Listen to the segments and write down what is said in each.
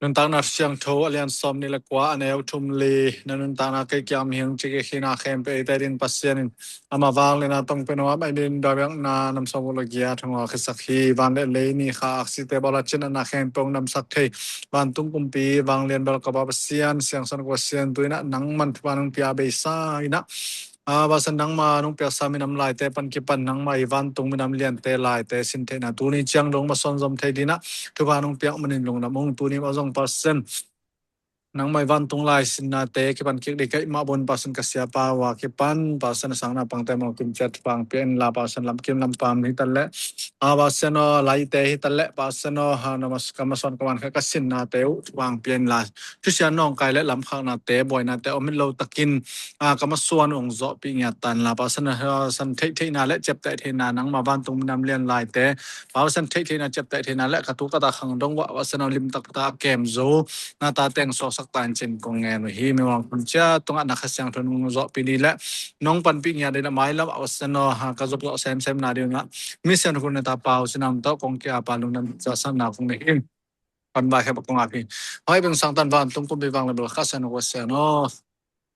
Nuntak na siang tho alian som ni la kwa aneu thum li, na nuntak na ke kiam hiang chi ke khina khem pe te din Pasian in ama vang le na tong pe no am ai din da yang na nam som lo gia thong wa khisak hi van le le ni kha aksi te bala chin na khem pong nam sak thei van tung kumpi vang lian bal ka ba Pasian siang san kwa sian tu ina nang man thu nang pia be sa ina. A, ba san nang ma nung piak sa mi nam lai te pan ki pan nang ma i van tung mi nam lian te lai te sin the na. Tu ni chiang dong ma son zom thei di na. Thu ba nung piak manin long na mong tu ni ma zong pa sen. Nang mai van tung lai sin na te ki pan ki di kai ma bon pa sen ka sia pa wa ki pan pa sen sang na pang te ma kim chat pang pien la pa sen lam kim lam pam ni tan le. A, ba sen o lai te hi tan le pa sen o ha na mas ka ma son ka wan ka ka sin na te u pang pien la. Thu sia nong kai le lam khang na te boi na te o min lo takin. A, ka ma suan ong zo pi ngia tan la pa san, a, san thei thei na le chep tai thei na nang ma van tung nam lian lai te. Pa san thei thei na chep tai thei na le ka tu ka ta khang dong wa, wa san lim tak ta kem zo. Na ta teng so sak tan chen kong ngen hi mi wang kun cha tung a na kha siang thon ong zo pi ni le. Nong pan pi ngia de na mai la wa san ha ka zo zo sem sem na de na. Mi sen kun na ta pau sinam to kong kia pa lung nam cha san na kong ne hi. Pan ba khe ba kong a pi. Hoi beng sang tan van tung kun pi wang le ba kha san wa san no.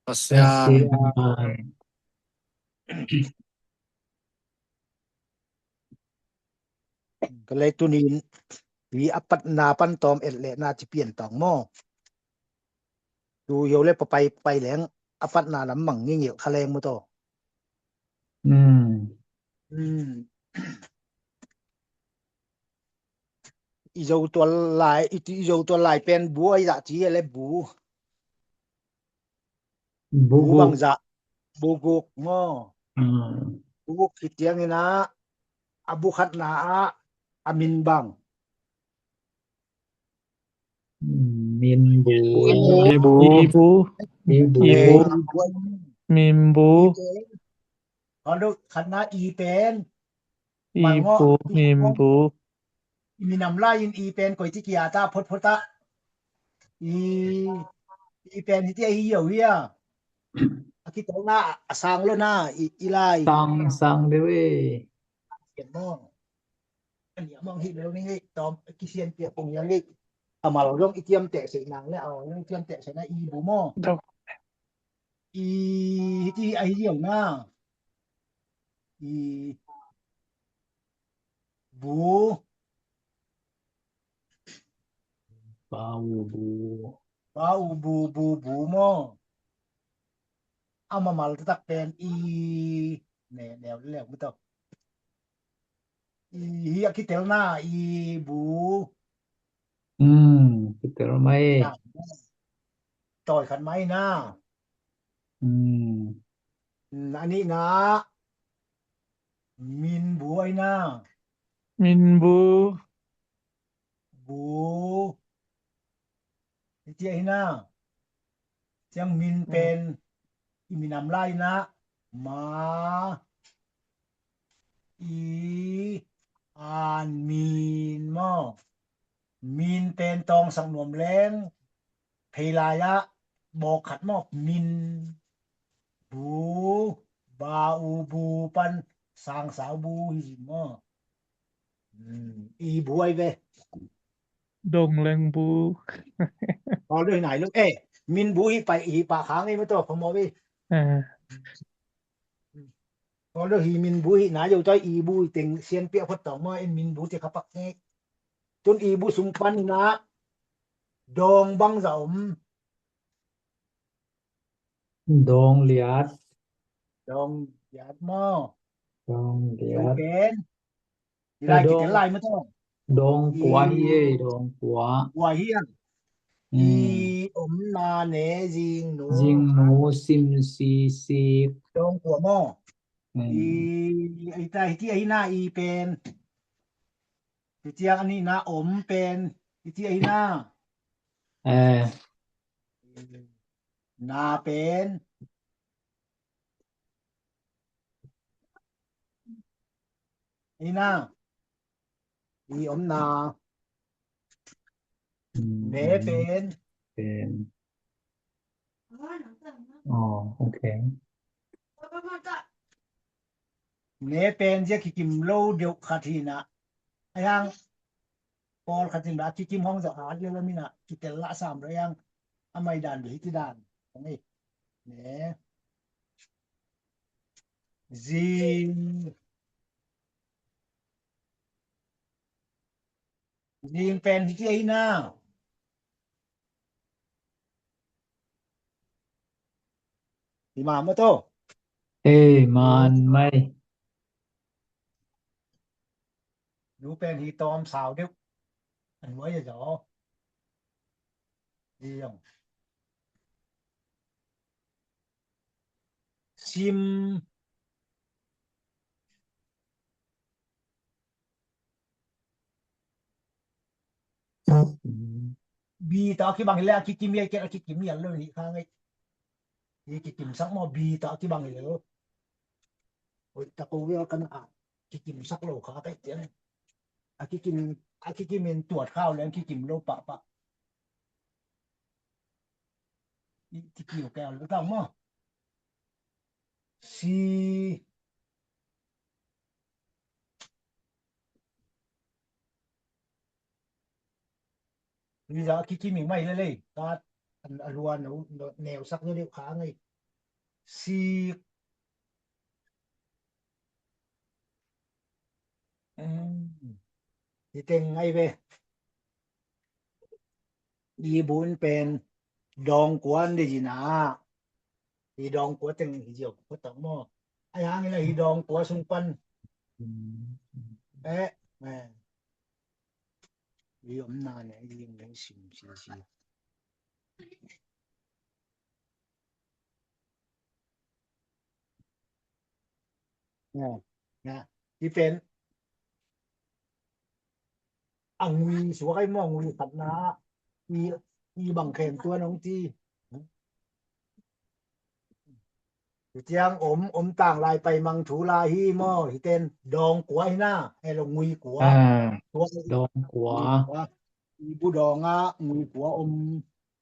Pasian. Pasian. ກໍເລີຍຕຸນີນ ມີອະປັດນາປັນຕອມເອັດເລນາຈິປ່ຽນຕອງມໍ ດູໂຍເລປະໄປ ໄປແລງ ອະປັດນາລຳມັງງຽງເຍຄະແລງມໍໂຕ ອືມ ອືມ. ອີໂຈຕົວລາຍ ອີ ອີໂຈຕົວລາຍເປັນບູ ອາຍະຈີ ແລະ ບູ ບູ ບູ ບັງຈະ ບູກຸກ ມໍ ອືມ ບູກຸກ ຄິດຕຽງນີ້ນະ ອະບຸຄັດນາອະ ອາມິນບັງ ອືມ ມິນບູ ອີບູ ອີບູ ອີບູ ເອີ ມິນບູ ເອີ ເອີ ຄັນນາອີເປັນ ອີປູ ມີນຳລາຍອີເປັນ ກອຍຕິກິອາຕາ ພົດ ພົດຕະ ອີ ອີເປັນ ຮິຕິ ອີເຫຍວເຫຍ ອາກິໂຕນາ ອາສາງໂລນາ ອີ ອີລາຍ ສາງ ສາງເດເວ ສຽນມອງ ອັນນີ້ມອງເຫັນແລ້ວນີ້ ຕອມ ກິສຽນ ປຽກ ປົງ ຍັງ ອາມາລອງ ອີຕຽມແຕະ ໃສ່ນາງ ແລ້ວ ເອົາ ຕຽມແຕະ ໃສ່ນາ ອີບູ ມໍ ອີ ອີ ອີ ເຫຍວນາ ອີ ບູ ບາອູບູ ບາອູບູ ບູ ບູ ມໍ ອາມາມາລະຕັກແປນ ອີ ແນ ແນວ ແລ້ວ ບໍ່ຕ້ອງ ອີ ເຮຍ ຄິເຕລນາ ອີ ບູ ອືມ ຄິເຕລໄມ ຕ່ອຍຂັນໄມ້ນາ ອືມ ອືມ ອັນນີ້ນາ ມິນບູ ໄອ້ນາ ມິນບູ ບູ ເຈຍນາ ຈຽງມິນເປັນ ອີມິນອຳລາຍນະ ມາ ອີ ອານ ມີນ ມໍ ມີນເປັນຕອງສັງນວມແລງ ເພລາຍະ ບໍ່ຂັດ ມໍ ມິນ ບູ ບາອູ ບູ ປັນ ສາງສາວ ບູ ຫີມ ມໍ ອືມ ອີບວຍເວ ດົງເລັງບູ ພໍເລີຍນາຍລູກເອ ມິນບູ ຫີໄປ ຫີປາຄາງນີ້ມາໂຕ ພໍມອເວ ເອີ ພໍເລີຍ ຫີມິນບູ ຫີນາ ໂຍຕ້ອຍ ອີບູ ເຕັງ ຊຽນ ປຽ ພອດຕອງ ມາ ເອັນ ມິນບູ ເຕ ຄະປັກ ເຮ ຈົນ ອີບູ ສຸມ ປັນ ນາ ດອງ ບັງ ສາວ ອມ ດອງລຽດ ດອງລຽດ ມໍ ດອງລຽດ ເປັນ ລາຍກິເຕັນລາຍມາຕ້ອງ ດອງ ອີ ປວາ ເຮ ດອງ ປວາ ປວາ ເຮ ອືມ ອີ ອົມ ນາ ເນ ຍິງ ໜູ ຍິງ ໜູ ຊິມ ຊີ ຊີກ ດອງ ປວາ ມໍ ອືມ ອີ ອີ ຕາ ອີ ຕຽ ອີ ນາ ອີ ເປັນ ອີ ຕຽ ອັນນີ້ນາ ອົມ ເປັນ ອີ ຕຽ ອີ ນາ ເອີ ນາເປັນ ອີນາ ອີ ອົມ ນາ ອືມ ເນ ເປັນ ເປັນ ອໍ ໂອເຄ ເນ ເປັນ ຈະ ຄິ ກິມ ໂລ ເດວ ຄາ ທີ ນະ ອາ ຍັງ Paul Katting ba, kikim hong za at le la mina, kitel la sam rayang, amai dan be hiti dan. Ni. Ne. Zing. Zing pen hiti ai na. Imam to. E, man mai. Nu pen hi tom sao deu. An wa ya jo. Diong. Sim. Bi ta ki bang le ki ki mi ke ki ki mi lo ni ka ngai. Ki ki kim sak mo bi ta ki bang le. Oi ta ko wi kan a. Ki kim sak lo ka ka tiang. A ki kim a ki kim min tuat khao le ki kim lo pa pa. Ti kiu ke lo tang mo. Si ni za ki ki mi mai le le. Ka an a luan neo sak le le ka ngai. Si. Hm. Ti teng ai be. Ibun pen dong kuan de jina. Idong kua teng hi jio ko tang mo. Ai hang ila idong kua sung pan. E, e. Iom na ne, iom ne sim, sim, sim. Ya, ya. Ipen. Angui suai mo, angui khat na. I, i bang khen tua nong ti. Tiang om, om tang lai pai mang thu la hi mo, hi ten dong kua hi na, e lo ngui kua. A, tua dong kua. Ngui kua. I bu dong a, ngui kua om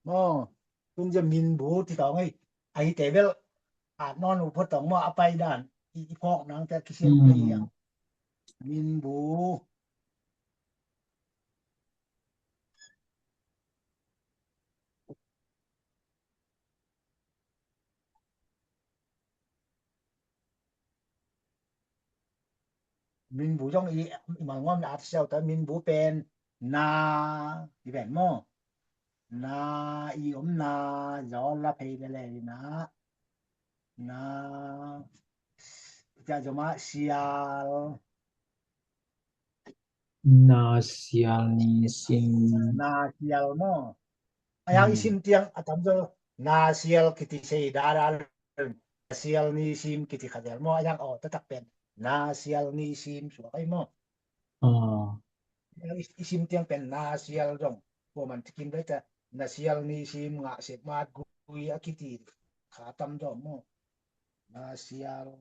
mo. Tung ja min bu ti tong ai, ai te bel. A non u pho tong mo, a pai dan. I, i phok nang te ki sien pe yang. Min bu. Min bu jong i, i ma ngom na at sel ta min bu pen na, i pen mo. Na, i om na, jo la pe le le na. Na, ja jo ma sial. Na sial ni sim. Na sial mo. Ayang isim tiang atam jo na sial kiti sei dara. Na sial ni sim kiti kadel mo. Ayang o tatak pen. Na sial ni sim suai mo. A. Ayang is-, isim tiang pen na sial jong. Ko man tikin beta. Na sial ni sim nga sep mat gui akiti. Khatam jong mo. Na sial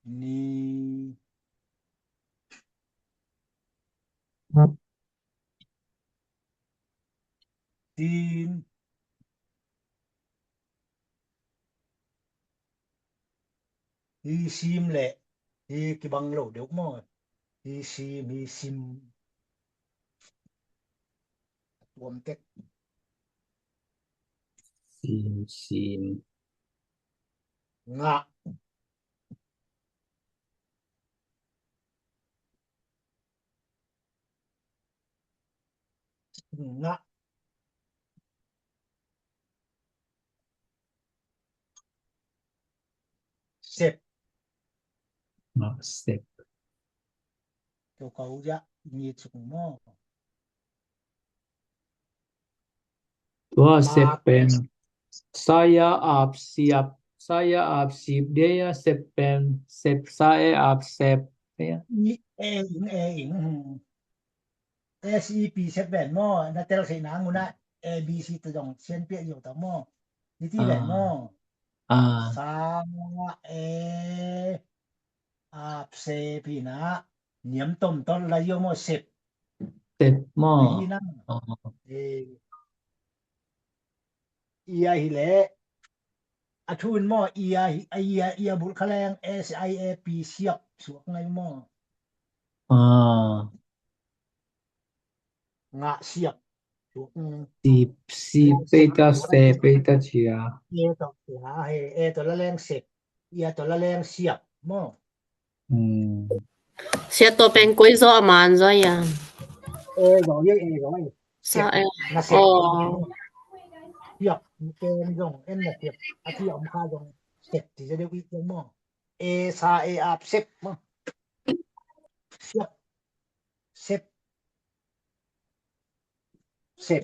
ni sim. Hi sim le. Hi ki bang lo deu mo. Hi sim, hi sim. Tuam tek. Sim, sim. Nga. Nga. Sep. Nga sep. Tua kau ja ni suk mo. Tua sep pen. Saya ap siap. Saya ap sip dia ya sep pen. Sep saya ap sep. Ya. Ni e ing e ing. S E P sep pen mo. Na tel sei na nguna A B C ta jong sien pia yo ta mo. Ni ti pen mo. A. Sa e ap se pi na. Niam tom ton la yo mo sep. Sep mo. Ni na. E. Ia hi le. A thun mo ia hi, ia, ia bul khaleng S I A P siap suak ngai mo. A. ງະ ຊຽບ ຈວກ ອືມ ຊີ ຊີ ເປຕາ ເຊ ເປຕາ ເຊຍ ເອ ຕໍ່ ເອ ເອ ຕໍ່ລະແລງ ເຊບ ເອ ຕໍ່ລະແລງ ຊຽບ ໝໍ້ ອືມ ເຊຍໂຕເປັນ ກຸຍ ໂຊ ອາມານ ໂຊ ຢາ ເອ ລໍ ເຢ ເອ ລໍ ເຊ ຊອ ເອ ງະ ເຊບ ອໍ ຊຽບ ເປັນ ຢອງ ເອັນ ງະ ຊຽບ ອາ ທີ ອາ ຄາ ຢອງ ເຊບ ທີ່ຈະໄດ້ ວິ ຢອງ ໝໍ້ ເອ ຊາ ເອ ອາ ເຊບ ໝໍ້ ຊຽບ ເຊບ ເຊບ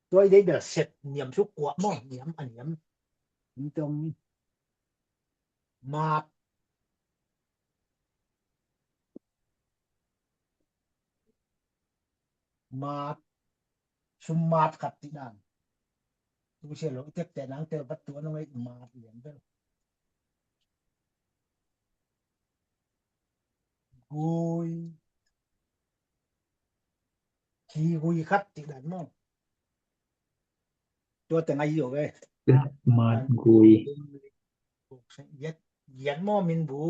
ໂດຍໄດ້ເດີ ເຊບ ໜຽມສຸກກວາ ໝໍ້ ໜຽມ ອາ ໜຽມ ມີຕົງ ມາດ ມາດ ຊຸມມາດ ຄັດຕິດານ ຕູເຊໂລ ເຈັບແຕ່ນາງ ແຕ່ບັດຕົວນ້ອງເອ ມາດ ຫຼຽນເດີ ກຸຍ ຄີ ກຸຍ ຄັດຕິດານ ໝໍ້ ຕົວແຕ່ງອາຍຸເວີຍ ມາດ ກຸຍ ຢຽນ ຢຽນ ໝໍ້ ມິນ ບູ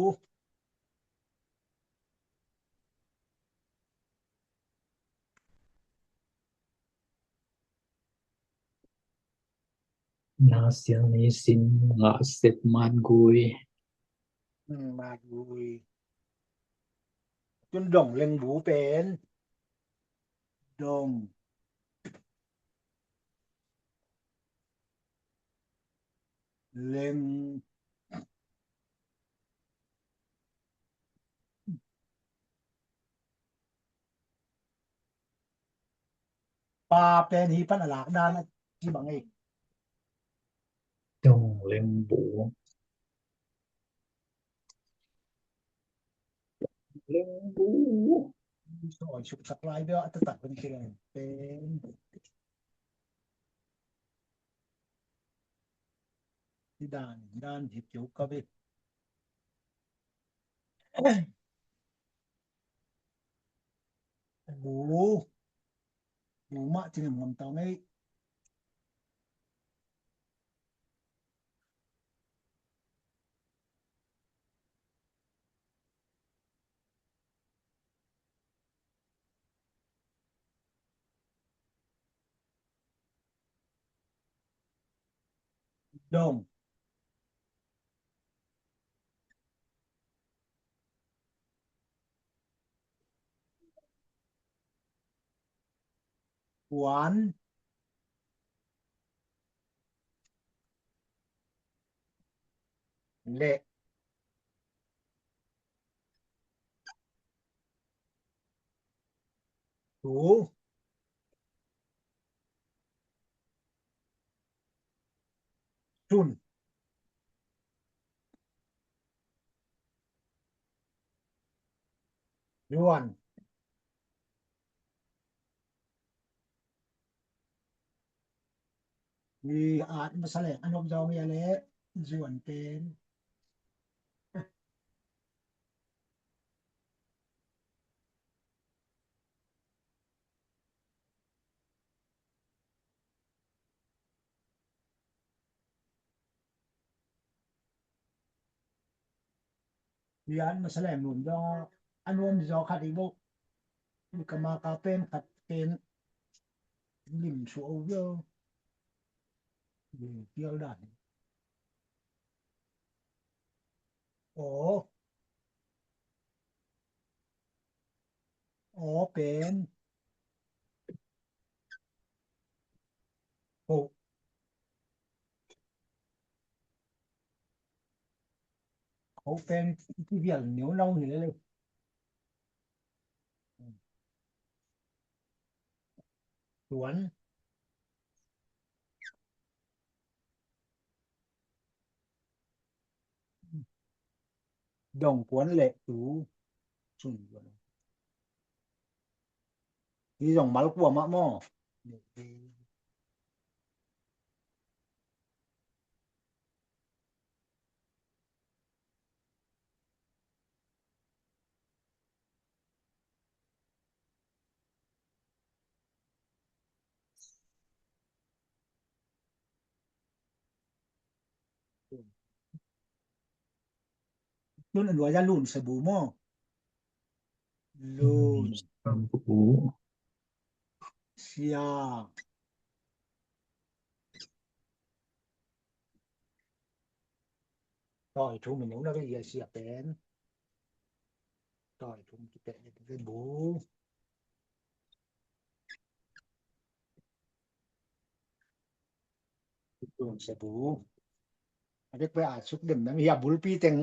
ນາ ຊຽງ ນີ ຊິນ ງະ ເຊັດ ມາດ ກຸຍ ອືມ ມາດ ກຸຍ ຈົນ ດົງ ເລັງ ບູ ເປັນ ດົງ ເລັງ ປາ ແປນ ຮີ ປັນ ອາ ລາກ ດານ ອາ ຈີ ບັງ ເອກ ດົງ ເລັງ ບູ ເລັງ ບູ ຊອຍ ຊຸກ ສັກ ລາຍ ເບວ ອັດຕະ ຕັກ ເປັນ ເຄ ເປັນ ທີ່ ດານ ດານ ເຮັດ ໂຈກ ກະ ເວ ບູ ບູ ມະ ທີ່ ງຳ ຕອງ ເອ ດົງ ກວນ ເລະ ຍວນ ມີອາດມາສະແຫຼງອານົບດອງເອເລ ຍວນເປັນ ຍານມາສະແຫຼງໜູນຢໍ ອານົມຢໍ ຄັດອີໂບ ກະມາກາເປັນ ຄັດເປັນ ລິມຊູເອົາເວີ ເປີລດານ ອໍ ອໍ ເປັນ ໂອ ໂອ ເປັນ ທີ່ວຽນໜຽວເນົ່ານີ້ເລີຍ. ສວນ ດອງກວນເລະຕູ ຊຸນ ທີ່ດອງມາລະກົວມະໝໍ້. ລຸນ ອານຸ ອາຍາລຸນ ສະບູໝໍ້ ລຸນ ສະບູ. Sia. Toi thu mi nu na ke ia sia pen. Toi thu ki pen ke bu. Tun se bu. Ade pe a suk dem na ia bul pi teng.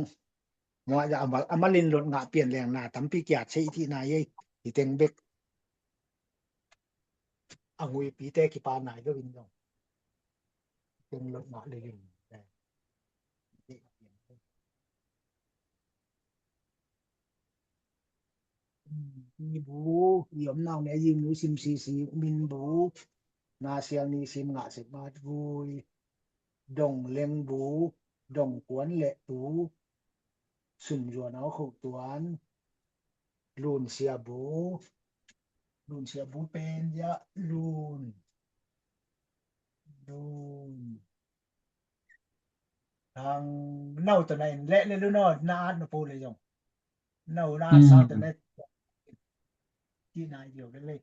Mo ya amal, amalin lot nga pien leng na tam pi kiat se iti na ye. Iteng bek. Angui pi te ki pa nai do win dong. Pen lot ma le ling. Pi bu, yom nau ne yim nu sim si si min bu. Na siang ni sim nga se ma vui. Dong leng bu, dong kuan le tu. Sun yuan au khou tuan. Lun sia bu. Lun sia bu pen ya lun. Lun. Thang nau to nai le le lu no na at no pu le yong. Nau na at sa to nai. Ti nai yo le le.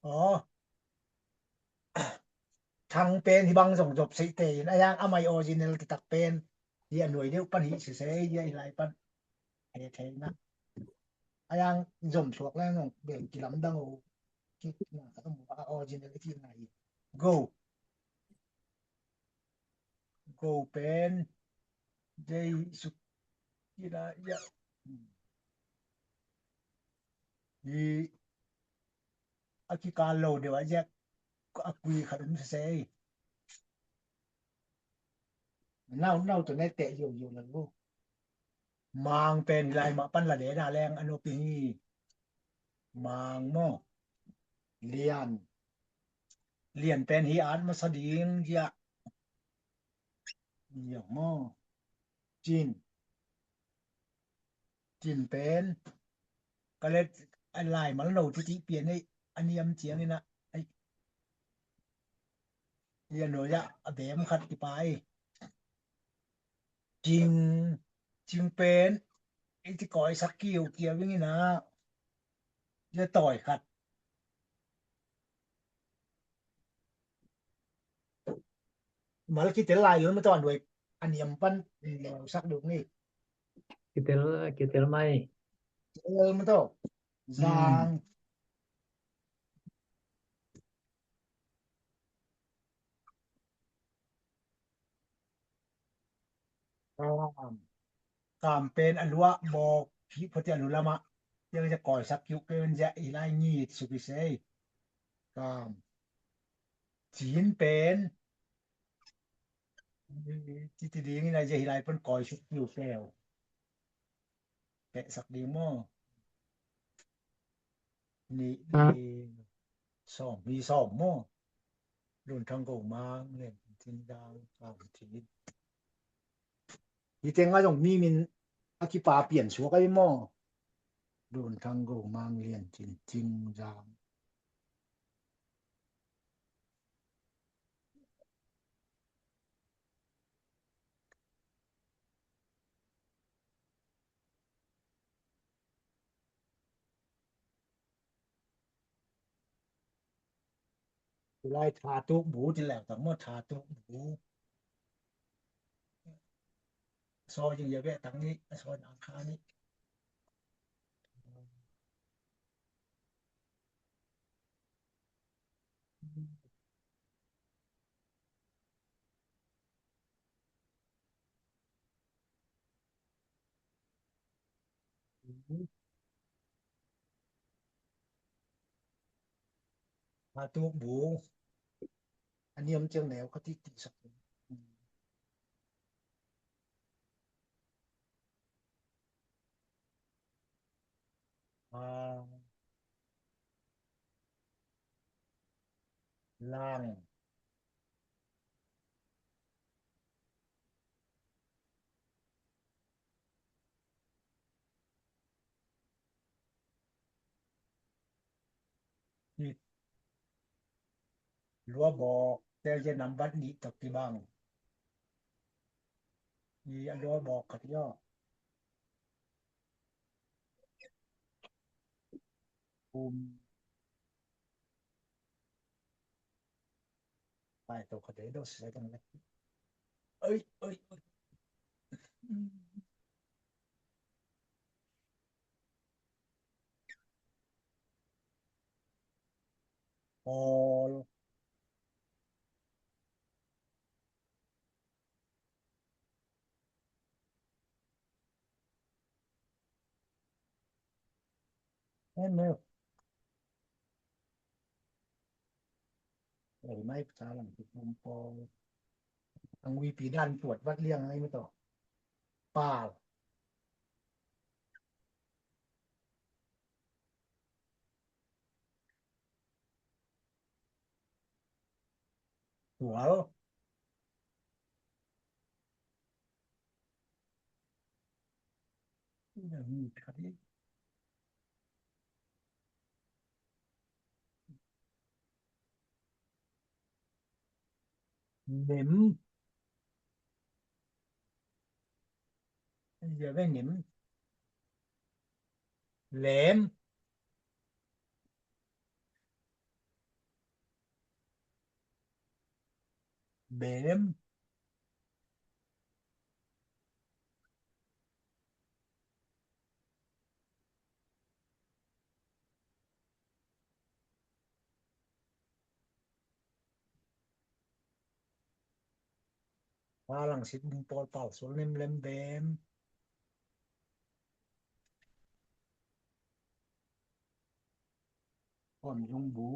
Ò. Thang pen hi bang jong jop sei te in. Ayang amai original ti tak pen. Ia nuai deu pan hi se se, ia i lai pan. He the na. Ayang jom suak le jong be ki lam dang o. Ki na ka mo original ti na hi. Go. Go pen. Jai su. Ki na ia. I a ki ka lo de wa jek a kui kha dum se. Nau nau to ne te yo yo la lu. Mang pen lai ma pan la de da leng ano pi hi. Mang mo. Lian. Lian pen hi an ma sa ding ya. Yo mo. Jin. Jin pen. Ka le a lai ma lo ti ti pien ni. Ani am jiang ni na. Ai. Ia no ya a bem khat ki pai. Jing, jing pen. Iti koi sak kiu kiu wing ni na. Ia toi khat. Mal ki tel lai lo ma ton doi. Ani am pan lo sak du ni. Ki tel, ki tel mai. Tel ma to. Jang. Kam. Kam pen a lua bok ki pati a lu lama. Ia ja koi sak kiu pen ja i lai ngit su ki sei. Kam. Jin pen. Ti ti ding na ja hi lai pen koi sak kiu keo. Pe sak ding mo. Ni, ni. Som, ni som mo. Lun thang go mang, len tin dang, kam ti. Hi teng a jong mi min a ki pa pien suak ai mo. Lun thang go mang, len tin tin dang. Lai tha tu bu ti leo tang mo tha tu bu. So jing ya be tang ni, so nang kha ni. Tha tu bu. Ani am jeng neo kha ti ti sak. A. Lang. Ti. Lua bok, te je nam bat ni tak ti bang. Ni a lua bok kha ti yo. ມ ປາຍໂຕເຂົາເຈົ້າເຮັດດອກຊິໄດ້ຈັ່ງໃດ ເອີຍ ເອີຍ ເອີຍ ອືມ ອໍ ແມ່ນແລ້ວ ເອີ ໄມ້ພາສາຫຼັງຕິດລົມປອງ ທາງວີປີດ້ານປວດວັດລ້ຽງໃຫ້ມາຕໍ່ ປາ ສວນ ເໜັມ ເຫຼືອໄວ້ເໜັມ ແຫຼມ ແບມ ພາລັງສິດ ບຸມ ປອ ເປົາ ສົນ ເຫຼັມ ແຫຼມ ແບມ ພ້ອມຍົງບູ.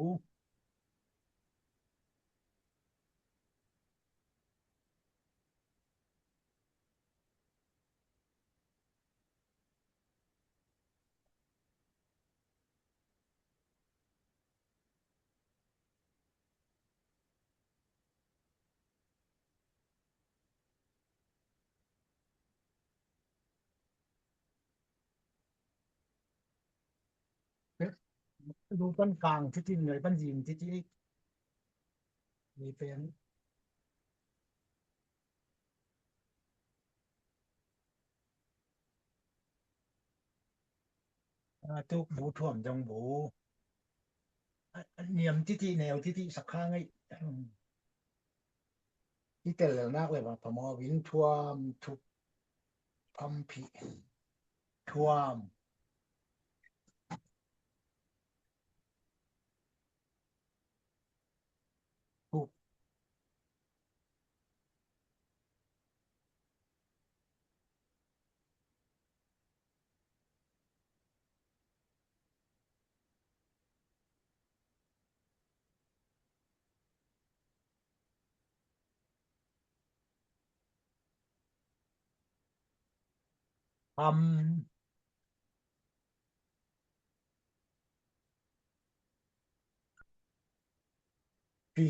ເປັນ ດູຕົ້ນກາງ ທີ່ຈິງເລີຍ ປັນຍິງ ທີ່ຈິງ ນີ້ເປັນ ອາ ຕຸກ ບູ ຖ້ວມ ຢອງ ໂບ ອາ ນຽມ ທິທິ ແນວ ທິທິ ສັກ ຄາ ໄງ ອືມ ອີແຕ່ລະນັກເລີຍວ່າ ພະມໍ ວິນ ຖ້ວມ ທຸກ ພຳ ພິ ຖ້ວມ ທຸກ ຄຳ ພິ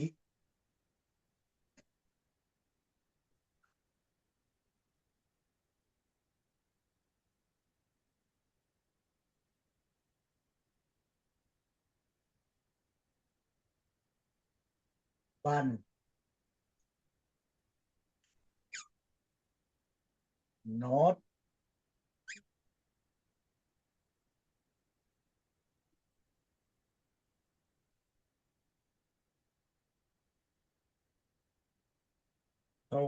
ບັນ ນອດ ໂຕ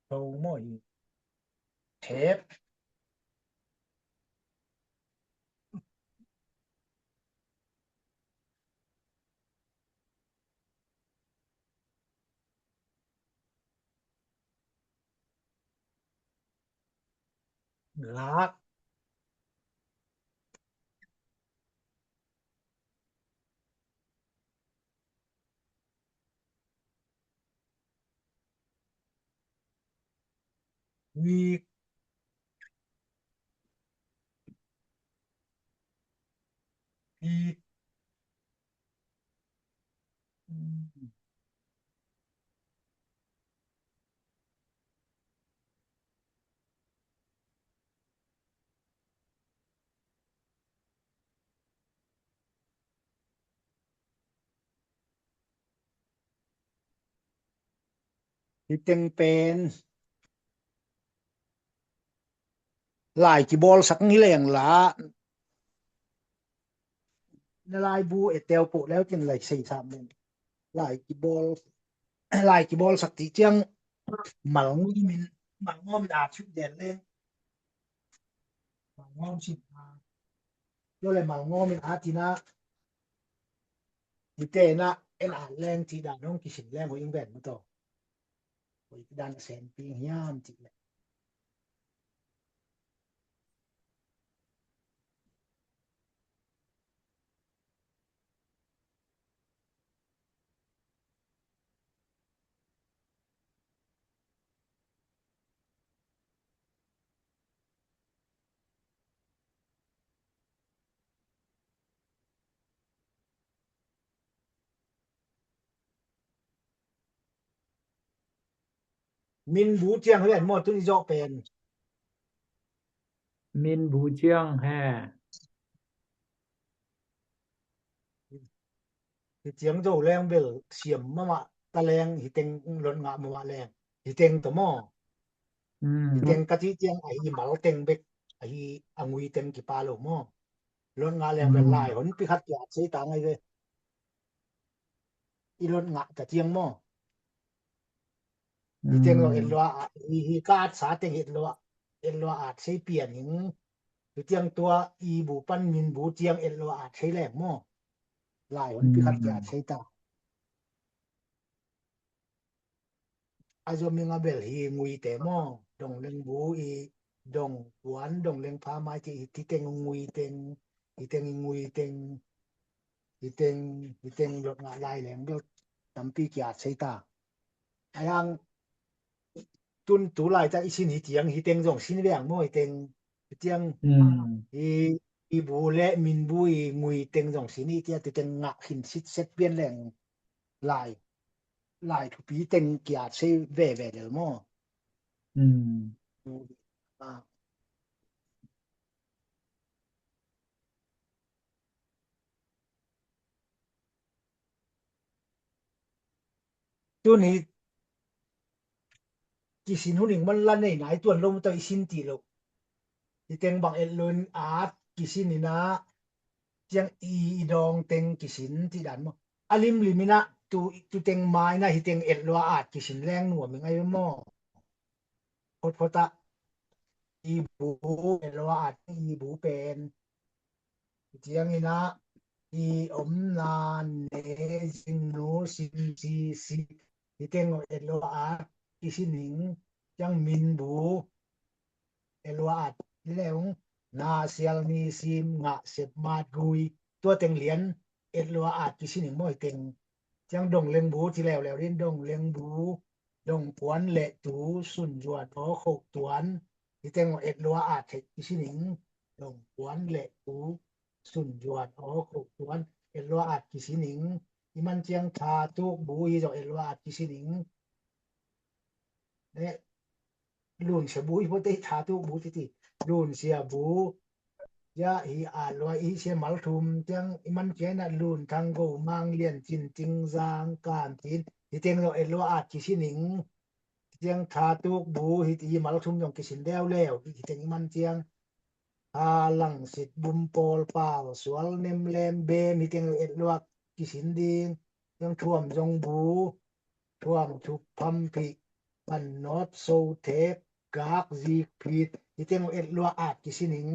ໂຕ ໝໍ ເທບ ລາກ ວີກ ເຕັງເປັນ ລາຍກິໂບລສັກນີ້ແຫຼງລະ ນະລາຍບູເອແຕວໂປະແລ້ວຈຶ່ງໄລເຊສາມເມັນ ລາຍກິໂບລ ລາຍກິໂບລສັກຕິຈຽງ ມາລງອມມິນ ມາລງອມມິນອາດຊຸດແດນເລັງ ມາລງອມຊິນອາ ໂຍເລມາລງອມມິນອາດຕິນາ ຕິເຕນາ ເອັນອາດແລງທິດານ້ອງກິຊິນແລງຫົວອິງແບນມາຕໍ່ ໂອຍ ດານແສນປີງຍາມຈິແລະ ມິນບູຈຽງເຮືອນໝົດ ຕຸນອີ່ເຈາະເປັນ ມິນບູຈຽງແຮ ຮີຈຽງໂຈແລງເບວຊຽມມະມະຕະແລງ ຮີເຕັງລົດງະມະມະແລງ ຮີເຕັງຕະໝໍ ອືມ ຮີເຕັງກະຈິຈຽງ ອາຮີມາລເຕັງເບັກ ອາຮີອະງຸຍເຕັງກິປາໂລໝໍ ລົດງະແລງເບວ ອືມ ລາຍຫົນປິຄັດຢາດເຊຕາງໄງເວ ອີ່ລົດງະກະຈຽງໝໍ ອືມ ອີເຕັງລອເອັດລວອາ ອີຮີກາດສາເຕັງເອັດລວອາ ເອັດລວອາອາດໃຊ້ປ່ຽນຫຍັງ ຄືຈຽງຕົວອີບູປັນມິນບູຈຽງເອັດລວອາອາດໃຊ້ແລກໝໍ ລາຍວັນ ອືມ ພິຄັດຢາດໃຊ້ຕາ ອາໂຍມິງອາເບລຮີງຸຍແຕໝໍ ດົງເລັງບູອີ ດົງກວນ ດົງເລັງພາມາຍ ທີ່ ທີ່ເຕັງງຸຍເຕັງ ທີ່ເຕັງງຸຍເຕັງ ທີ່ເຕັງ ທີ່ເຕັງລົດງະລາຍແລງເບວ ຕຳປີກຽດໃສ່ຕາ ອາຍັງ ຕຸນຕູລາຍຈາກອີຊິນຮີຈຽງ ຮີເຕັງຈົງຊິນແວງໂມຍເຕັງ ຮີຈຽງ ອືມ ຮີ ຮີບູແລະມິນບຸຍງຸຍເຕັງຈົງຊິນອີເຕຍ ທີ່ເຕັງງະຂີນຊິດເຊັດວຽນແລງ ລາຍ ລາຍທຸປີເຕັງກຽດໃສ່ແວແວເດີມໍ ອືມ ອາ ຕຸນຮີ ກິຊິນຫຸ່ນອີງມັນລະໃນນາຍຕວນລົມເຕົາອີຊິນຕິໂລ ທີ່ເຕັງບັງເອັດເລີນອາດກິຊິນນີ້ນາ ຈຽງອີດອງເຕັງກິຊິນທີ່ດັນມອ ອາລິມລິມິນະ ຕູ ຕູເຕັງມາຍນະ ທີ່ເຕັງເອັດລວອາດກິຊິນແລງໜວມມີໄງມອ ໂພດໂພຕະ ອີບູ ເອັດລວອາດ ອີບູເປັນ ຈຽງອີນະ ອີອົມນານເນ ຊິງນູ ຊິງຊີ ຊິ ທີ່ເຕັງເອັດລວອາດ ອີຊິນນິງ ຈຽງມິນບູ ເອັດລວອາດ ແລ້ວ ນາຊຽລນີ ຊິມ ງະ ເຊັບມາດ ກຸຍ ຕົວເຕັງລຽນ ເອັດລວອາດ ກິຊິນນິງ ບໍ່ໃຫ້ເຕັງ ຈຽງດົງເລັງບູ ທີ່ແລ້ວແລ້ວ ດິນດົງເລັງບູ ດົງກວນ ແລະ ຕູ ຊຸນຢວນ ໂອ ໂຄກຕວນ ທີ່ແຕ່ງວ່າເອັດລວອາດເຮັດອີຊິໜິງ ດົງກວນ ແລະ ຕູ ຊຸນຢວນ ໂອ ໂຄກຕວນ ເອັດລວອາດກິຊິໜິງ ອີມັນຈຽງທາຕູກບູ ອີຈອກເອັດລວອາດກິຊິໜິງ ແລະ ລຸນເຊຍບູ ອີໂພເຕທາຕູກບູຕິຕິ ລຸນເຊຍບູ ຍະ ຮີອາດລວຍ ອີເຊຍມັລທຸມ ຈຽງ ອີມັນຈຽງນະ ລຸນທັງໂກມັງ ລຽນຈິນ ຈິງ ຈາງ ການຈິນ ທີ່ແຕ່ງວ່າເອັດລວອາດກິຊິໜິງ ຈຽງທາຕູກບູ ຮີ ຮີມາລະທຸມ ຢອງກິຊິນແລ້ວແລ້ວ ຮີເຕັງມັນຈຽງ ພາລັງສິດ ບຸມ ໂປລ ປາວ ສວນ ເນັມ ແລມ ເບມ ຮີເຕັງເອັດລວກ ກິຊິນດີງ ຍັງຖ້ວມ ຢອງບູ ຖ້ວມ ທຸບ ພຳ ພິ ພັນ ນອດ ໂຊ ເທບ ກາກ ຊີກ ພີດ ຮີເຕັງເອັດລວອາດ ກິຊິໜິງ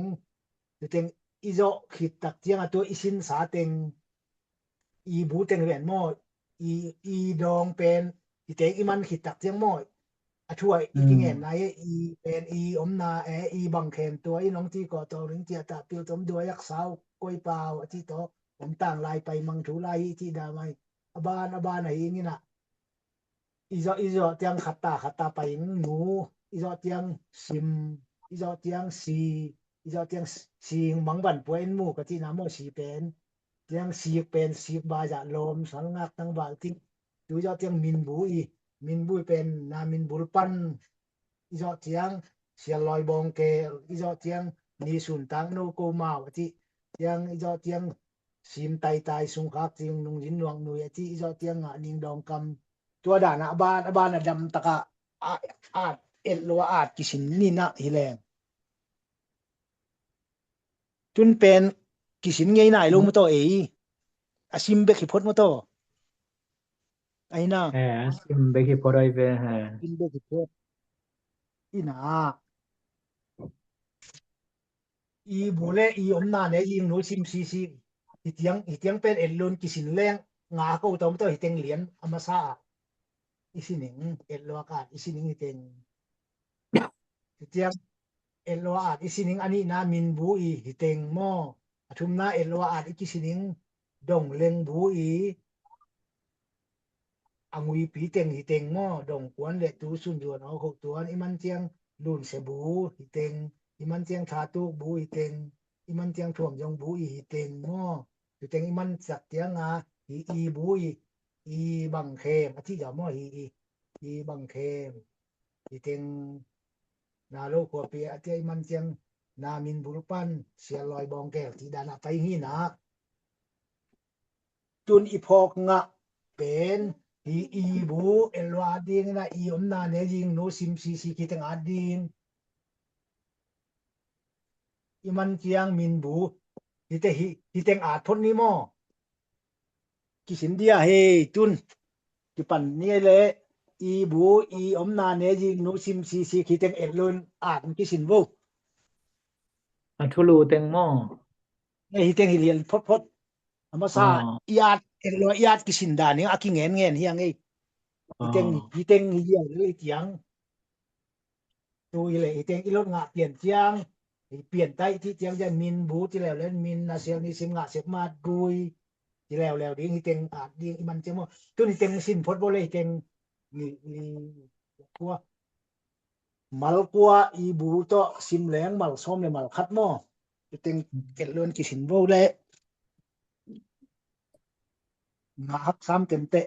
ຮີເຕັງ ອີເຈາະ ຂີດ ຕັກ ຈຽງ ອາ ຕົວ ອີຊິນ ສາເຕັງ ອີບູເຕັງແຫວນໝໍ ອີ ອີດອງແປນ ອີເຕັງ ອີມັນ ຂີດ ຕັກ ຈຽງ ໝໍ ອາ ຖ້ວຍ ອີກິແງນ ນາຍ ອີແປນ ອີອົມ ນາແອ ອີບັງແຂນ ຕົວ ອີນ້ອງ ຕີ ກໍ ຕອ ລິງ ເຈຍ ຕະ ປິວ ຕົມ ດວຍ ຍັກ ສາວ ກ້ອຍ ປາວ ອາ ທີ ຕອ ອົມ ຕ່າງ ລາຍ ໄປ ມັງ ທູ ລາຍ ອີ ທິ ດາ ໄມ ອະບານ ອະບານ ອາ ຮີ ງີ ນະ ອີເຈາະ ອີເຈາະ ຕຽງ ຂັດ ຕາ ຂັດ ຕາ ໄປ ໜູ ອີເຈາະ ຕຽງ ຊິມ ອີເຈາະ ຕຽງ ຊີ ອີເຈາະ ຕຽງ ຊີ ມັງ ບັນ ປວຍ ເອັນ ໝູ ກະ ທີ ນາ ໝໍ ຊີ ແປນ ຕຽງ ຊີກ ແປນ ຊີກ ບາ ຢະ ລອມ ສັນ ງາກ ຕັງ ບາ ຕິ ຕູ ເຈາະ ຕຽງ ມິນ ບູ ອີ ມິນ ບຸຍ ແປນ ນາ ມິນ ບຸລ ປັນ ອີເຈາະ ຕຽງ ເຊຍ ລອຍ ບອງ ແກ ອີເຈາະ ຕຽງ ນີ ຊຸນ ຕາງ ໂນ ໂກ ມາວ ອາ ທີ ຕຽງ ອີເຈາະ ຕຽງ ຊີມ ໄຕ ຕາຍ ຊຸງ ຄາກ ຕຽງ ນຸງ ຍິນ ນວງ ນຸຍ ອາ ທີ ອີເຈາະ ຕຽງ ງະ ນິງ ດອງ ກຳ tua da na a ban, a ban a dam tak a, a, a, et lo a at kisin ni na hi leng. Tun pen kisin ngei nai lo mo to ei. A sim bek hi phot mo to. Ai na. He, sim bek hi phot ai ve, he. Sim bek hi phot. Ina. I bu le i om na ne i nu sim si si. Hi tiang, hi tiang pen et lun kisin leng. Nga ko to mo to hi teng lian a ma sa. I sining, et lo a at, i sining hi teng. Hi tiang, et lo a at, i sining a ni na min bu i hi teng mo. A thum na et lo a at, i kisining, dong leng bu i. A ngui pi teng hi teng mo, dong kuan le tu sun yuan o khok tuan, i man tiang lun se bu hi teng, i man tiang tha tuk bu hi teng, i man tiang thuam yong bu i hi teng mo. Hi teng i man sak tiang a, i, i bu i, i bang khem, a ti ya mo hi i, i bang khem. Hi teng na lo khua pi a ti i man tiang na min bul pan, sia loi bong kel ti da na pai hi na. Tun i phok nga pen, hi i bu, el wa ding na i om na ne ding no sim si si ki teng a ding. I man tiang min bu, hi te hi, hi teng a thon ni mo. Kisin dia he tun. Kipan ni le, i bu, i om na ne ding no sim si si ki teng el lun a kisin bu. A thulu teng mo. Ne hi teng hi lian phot phot. A ma sa, i at, el lo i at kisin da ni a ki ngen ngen hi ang ei. Hi teng, hi teng hi lian le tiang. Tu i le, hi teng i lot nga pian tiang, hi pian tai ti tiang ja min bu ti leo le min na sial ni sim nga sep mat gui. Ti leo leo ding hi teng at ding i man tiang mo. Tu ni teng sin phot bo le hi teng ni, ni kua. Mal kua i bu to sim leng mal som le mal khat mo. Tu teng ket lon kisin bo le. Nga hak sam tem te.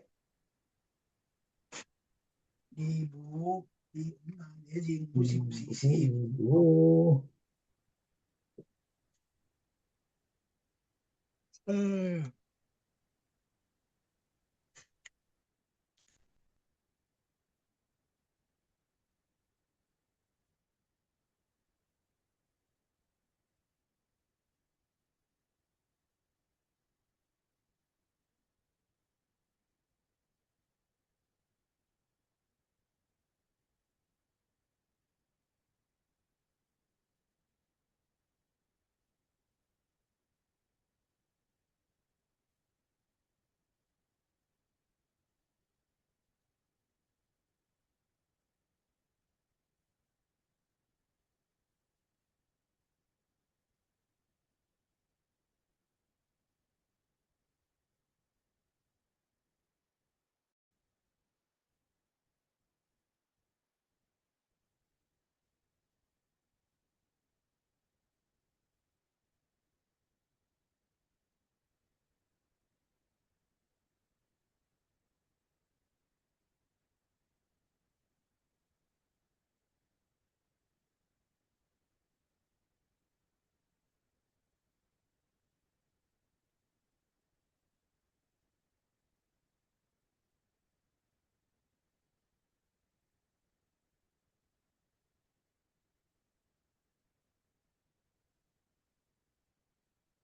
I bu, i na ne jing bu sim si si.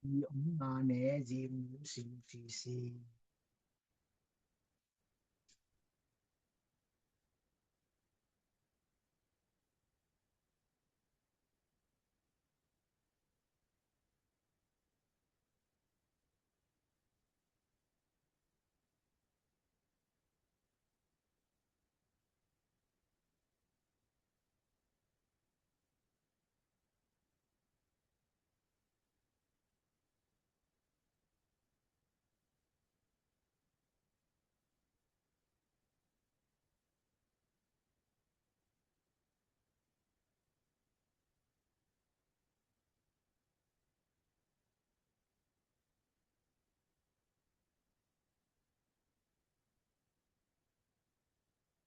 I om na ne jim sim si si.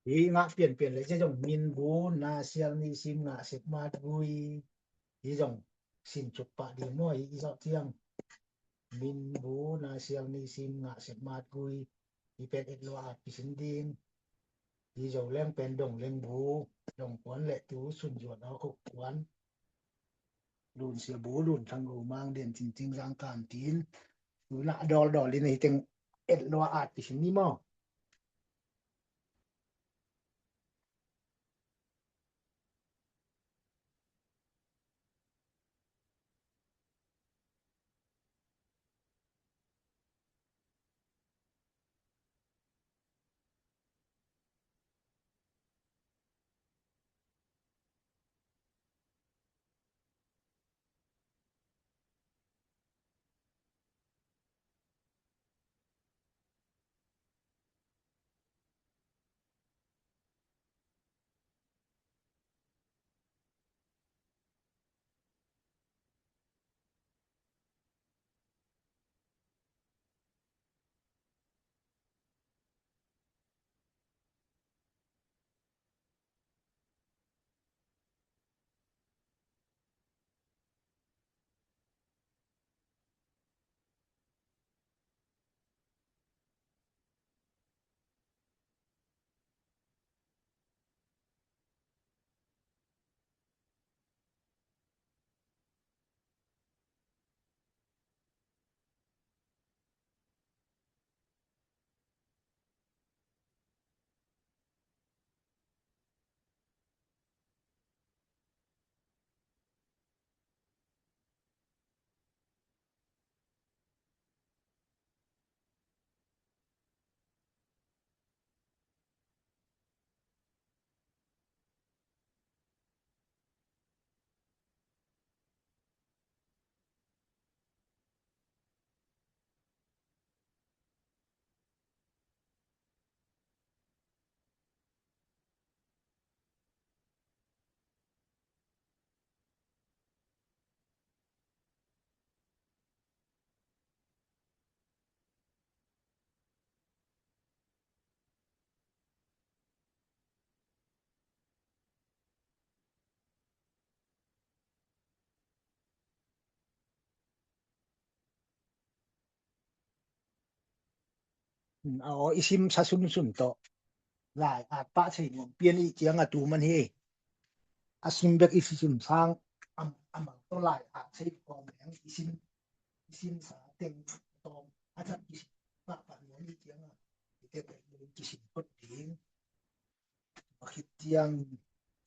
Hi nga pian pian le jong min bu na sial ni sim nga sep mat gui. Hi jong sin chuk pa di mo hi i so tiang. Min bu na sial ni sim nga sep mat gui. Hi pet et lo a pisin ding. Ti zou leng pen dong leng bu, dong kuan le tu sun yuan o khuk kuan. Lun sia bu, lun thang u mang dien chin ching zang kan tin. Tu la dol dol li nei teng et lo at ti sin ni mo.ອືມ ເອົາ ອີຊິມຊະຊຸນຊຸນໂຕະ ລາຍອາດປະໃສ່ນວມ ປ່ຽນອີກຈຽງອາຕູມັນເຮ ອາຊິມເບັກ ອີຊິມຊາງ ອຳ ອຳເອົາໂຕລາຍອາດໃສ່ກອງແດງ ອີຊິມ ອີຊິມສາເຕັງຕອມ ອາຈານ ອີຊິມປະປະນວມອີກຈຽງ ອາ ເຮັດໃຫ້ເປັນອີຊິມຄົນດີ ມາຄິດຈຽງ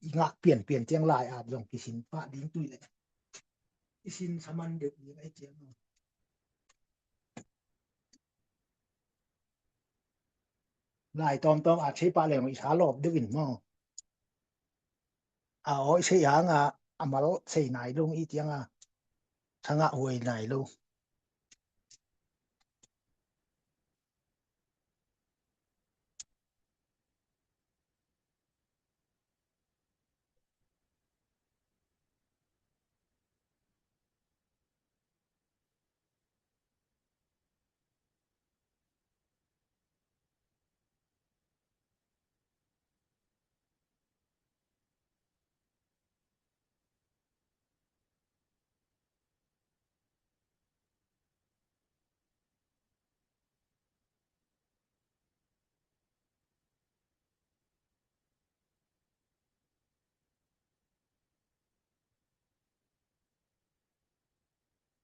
ອີງາກປ່ຽນ ປ່ຽນຈຽງລາຍອາດ ລອງກິຊິນປະດິງຕຸຍແຫຼະ ອີຊິນສະມັນເດີກອີງໄອຈຽງ ລາຍຕອມຕອມອາດໃຊ້ປະແຫຼງອີສາລອບເດີກອີນມາ ອາ ໂອຍ ໃຊ້ຫາງ ອາ ອາມາລໃຊ້ນາຍລົງອີຈຽງ ອາ ສະຫງະຫວຍນາຍລົງ.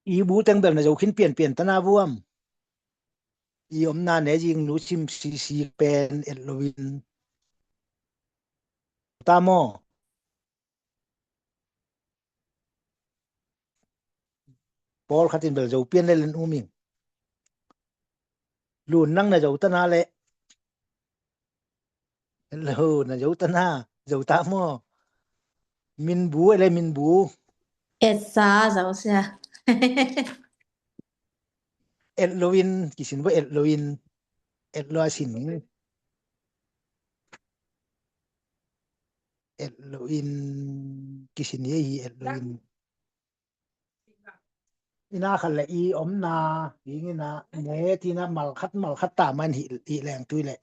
อีบูแตงเบลนะเจ้า ขินเปลี่ยนเปลี่ยนตะหน้าบวม อีอมนาแน่ยิงหนูชิมซีซีแปนเอ็ดโลวิน ตาหม้อ ปอลคาตินเบลเจ้าเปลี่ยนได้เล่นอูมิง ลูนนังนะเจ้าตะหน้าแหละ เฮลโลนะ เจ้าตะหน้า เจ้าตาหม้อ มินบู อะไรมินบู เอสซา เจ้าเสีย เอดโลวิน กิสินว่าเอดโลวิน เอดโลอาสิน เอดโลวิน กิสินเยอี เอดโลวิน อีนาคันละอีอมนา อีงินาเนทีนะ มัลคัด มัลคัดตามันหิ อีแรงตุยแหละ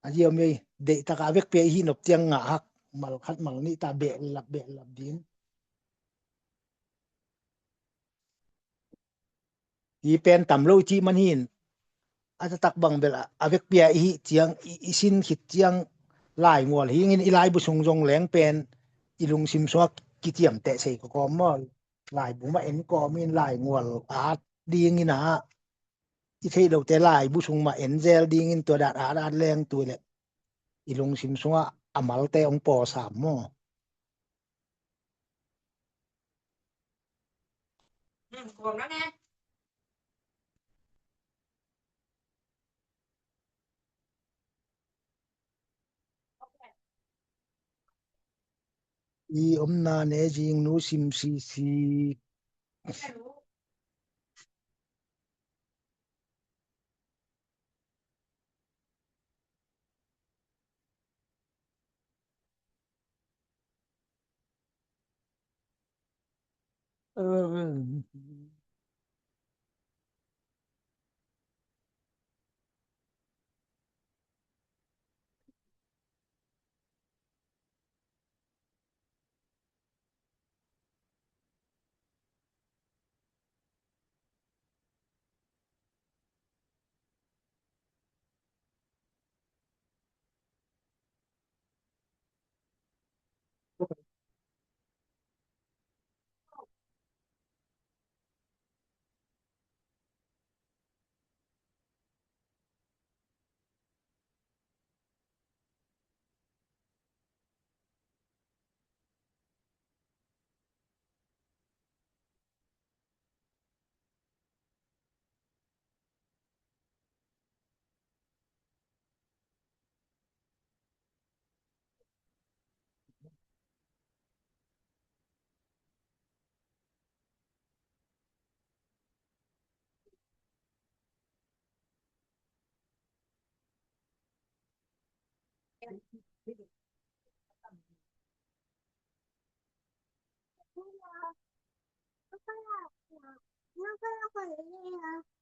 อาเยียมเลย เดะตะกะเวกเปียอีหินบเตียงงะฮัก มัลคัด มัลนิตาเบะลับ เบะลับดิน อีแปนตำโลจิมันหิน อาจจะตักบังเบลอะ อเวกเปียอีหิเจียง อี อีสินขิดเจียง ລາຍງວນ ຮີງອິນອີລາຍບຸສຸງຈົງແລງແປນ ອີລຸງຊິມຊວກກິຕຽມແຕະໃສ່ກະກອມມໍ ລາຍບຸມາເອັນກອມອິນລາຍງວນອາດດີງອິນນະ ອີເທໂດແຕ່ລາຍບຸສຸງມາເອັນແຈລດີງອິນຕົວດາດອາດອາດແລງຕົວແຫຼະ ອີລຸງຊິມຊວກອາມາລແຕອອງປໍສາມມໍ. ອືມ ກວມແລ້ວແນ່. ອີອຳນາແນຈິງນູຊິມຊີຊີ. ເອີ.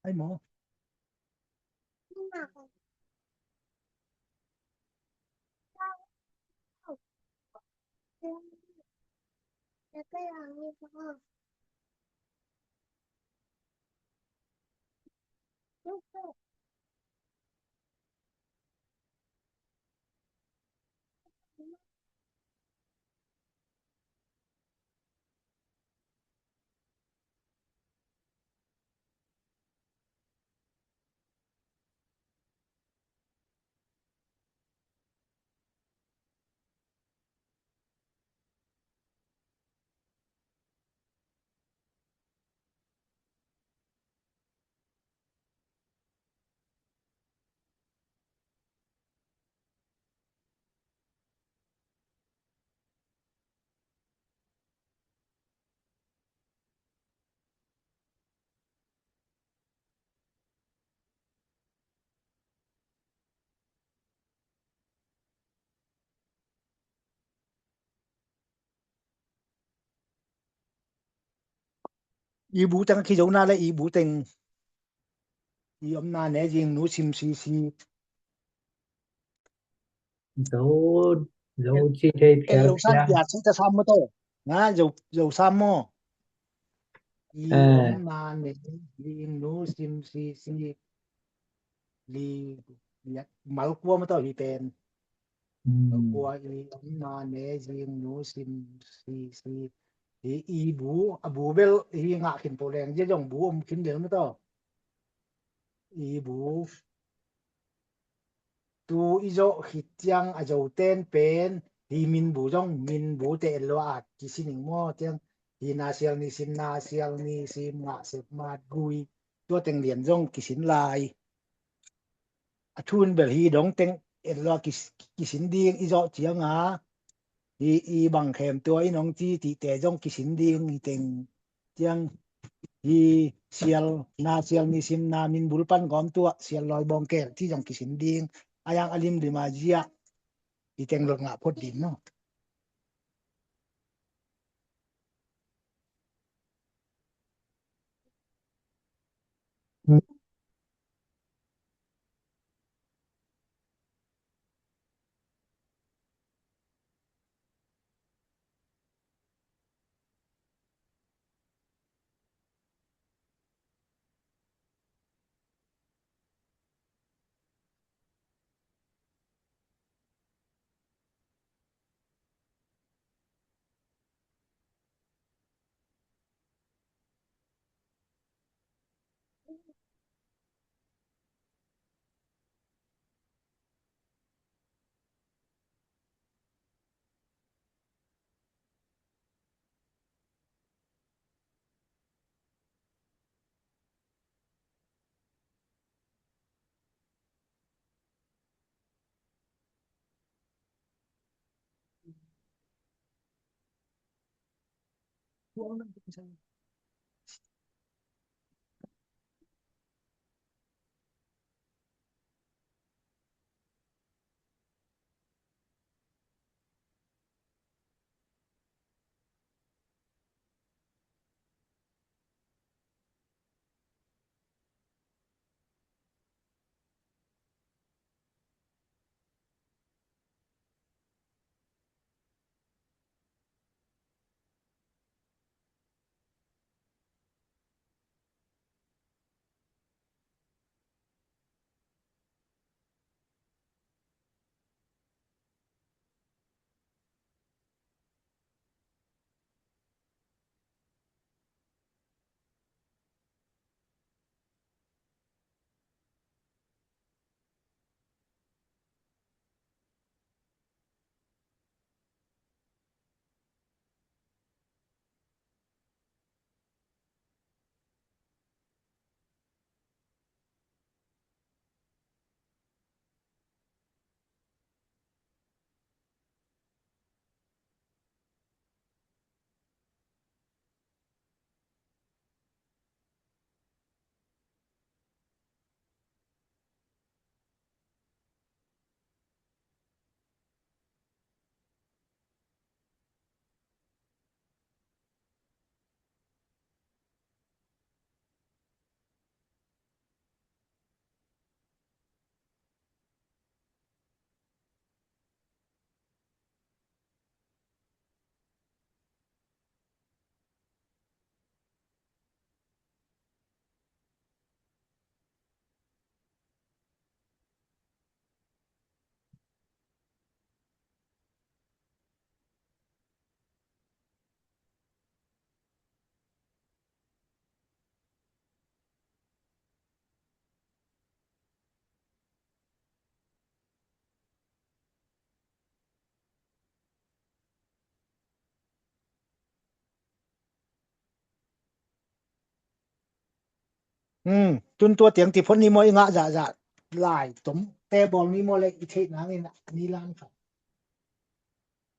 ໃຫ້ໝໍ. ອີບູແຕງຄີໂຈນາ ແລະ ອີບູແຕງ ອີອຳນາແນຈິງນູຊິມຊີຊີ. ໂຈ ໂຈຊີເທ ເອ ໂຈຊານ ເອີ ກິອາດຊີຕະຊາມໂມໂຕ ນະ ໂຈ ໂຈຊາມໂມ ອີອຳນາແນຈິງນູຊິມຊີຊີ ລີ ມາລະກົວມາໂຕ ຮີແປນ ອືມ ມາລະກົວ ອີອຳນາແນຈິງນູຊິມຊີຊີ ອີ ອີບູ ອະບູເບລ ຮີງະ ຄິນໂປແລງ ເຢຢອງ ບູ ອມ ຄິນເດລ ມາໂຕ ອີບູ ຕູ ອີໂຈ ຄີຈຽງ ອາໂຈ ແຕນ ເປນ ຮີມິນບູ ຈົ່ງ ມິນບູ ເຕເອັນ ໂລອາດ ກິຊິນິງ ມໍ ຈຽງ ຮີນາຊຽງ ນີຊິມ ນາຊຽງ ນີຊິມ ງະ ເຊບ ມາດ ກຸຍ ຕົວແຕງລຽນ ຈົ່ງ ກິຊິນ ລາຍ ອະທູນ ເບລ ຮີ ດົງ ແຕງ ເອັນ ໂລ ກິ ກິຊິນ ດິງ ອີໂຈ ຈຽງ ງາ ຮີ ອີບັງ ແຄມ ຕົວ ອີນອງ ຈີ ຕິ ແຕ ຈົ່ງ ກິຊິນ ດິງ ຮີແຕງ ຈຽງ ຮີ ຊຽນ ນາ ຊຽນ ນີຊິມ ນາ ມິນ ບຸນ ປັນ ກອມ ຕົວ ຊຽນ ລອຍ ບອງ ແກວ ທີ ຈົ່ງ ກິຊິນ ດິງ ອາຍັງ ອາລິມ ດີ ມາ ເຢຍ ອີແຕງ ລົດ ງະ ພົດ ດິນ ເນາະ. ອືມ ຈຸນຕົວຕຽງຕິພົນນິມໍອີງະຈະ ຈະຫຼາຍຕົມ ແຕ່ບອງນິມໍແລະອີເທນາງນີ້ນະ ອັນນີ້ລ້ານຄັບ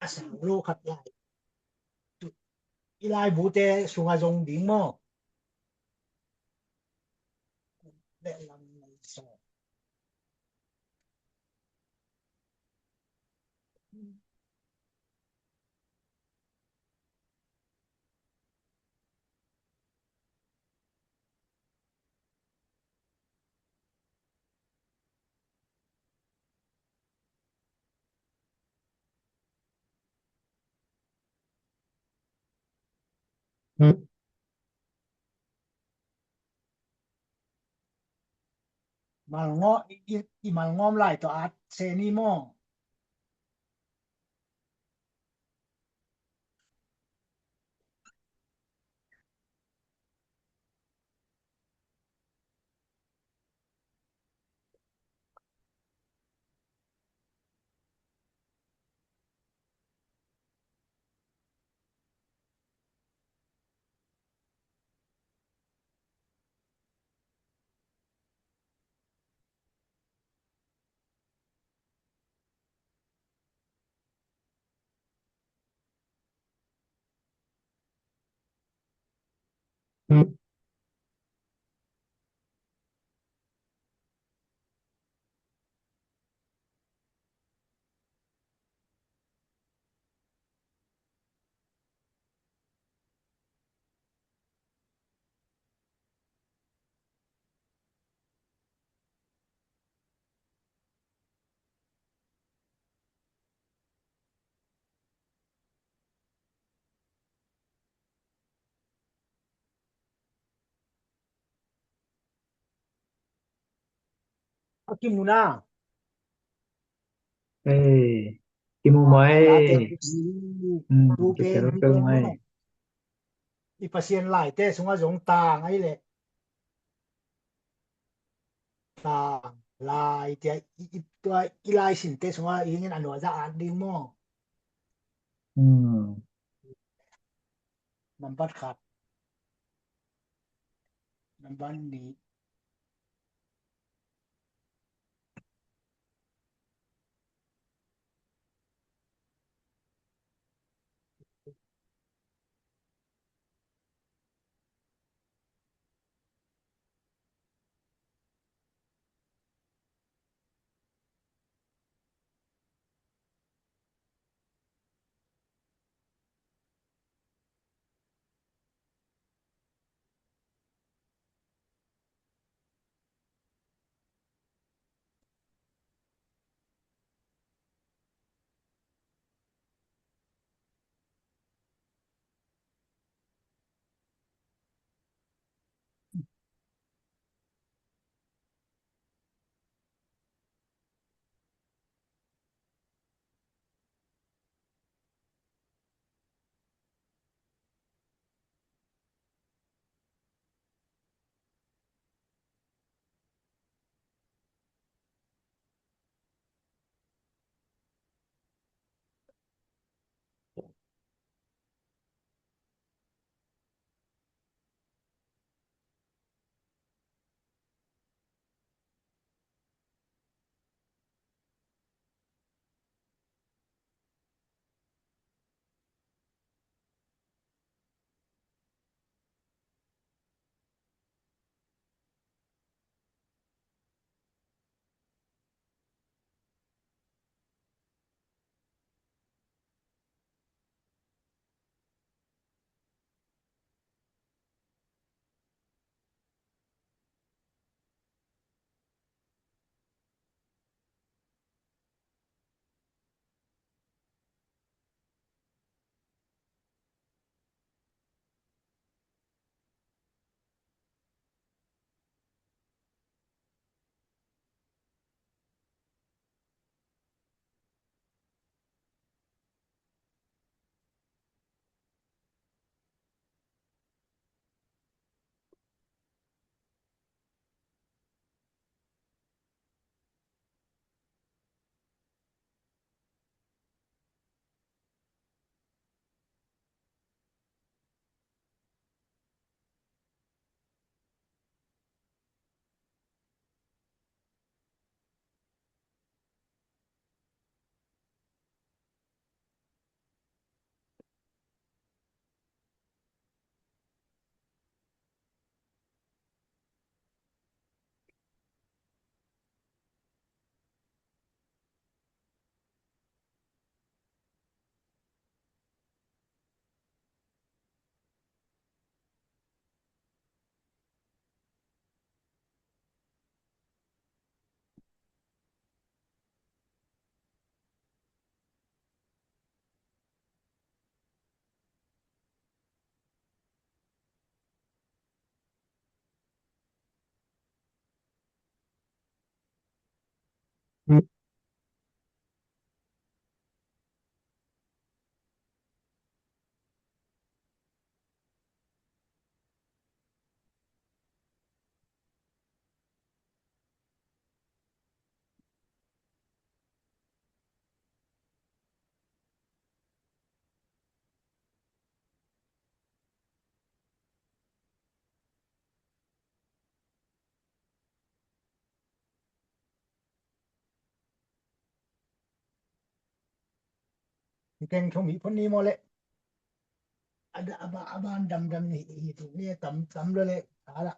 ອາສາໂລຄັບຫຼາຍ ອີຫຼາຍບູແຕ່ສຸງອາຊົງດິງມໍ ແລະລຳໄນຊອ ມາງໍ ອີ ອີ ມາງໍຫຼາຍຕໍ່ອາດເຊນີມໍ. ອາກິມຸນາ ເອີ ກິມຸມາເອ ອືມ ເປັນເລື່ອງໃໝ່ ອີປາຊຽນຫຼາຍແຕ່ສົງອາສົງຕ່າງໄອ້ແຫຼະ. າ ລາຍ ເຕຍ ອີ ອີ ຕົວ ອີລາຍຊິນເຕສ ວ່າອີງອັນວ່າ ຈະອາດດີມໍ ອືມ ນຳບັດຂາດ ນຳບັດນີ້.ແກງໂທມິພົນນີ້ໝົດແຫຼະ ອາດາ ອາບາ ອາບານດຳດຳນີ້ ເຮັດນີ້ຕຳ ຕຳເລີຍແຫຼະ ສາລະ.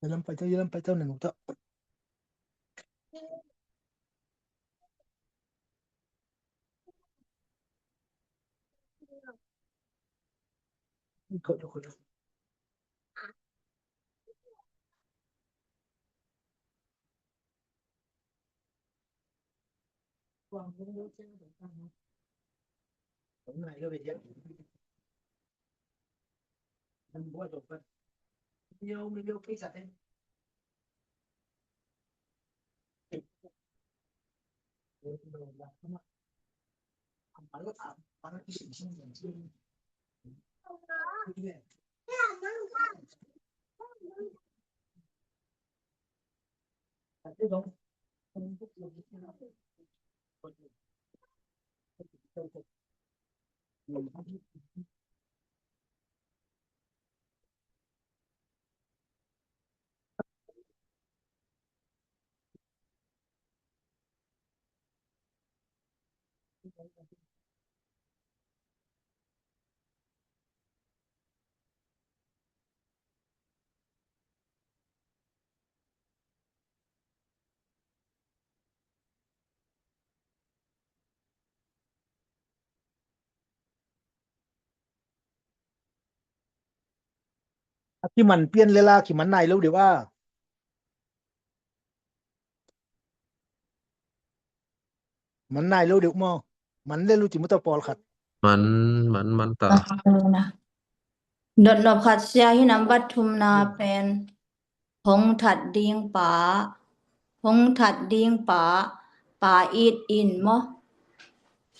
Jalan pa jauh, jalan pa jauh, nengok tak. Ikut dulu. Aki man pian lela, aki man nai lo dewa. Man nai lo de mo. Man le lu ti mo ta pol khat. Man, man, man ta. ດອດໜົບພັດເຊຍ ຫີນຳວັດທຸມນາແປນ ຫົງທັດດິງປາ ຫົງທັດດິງປາ ປາອີດອິນມະ.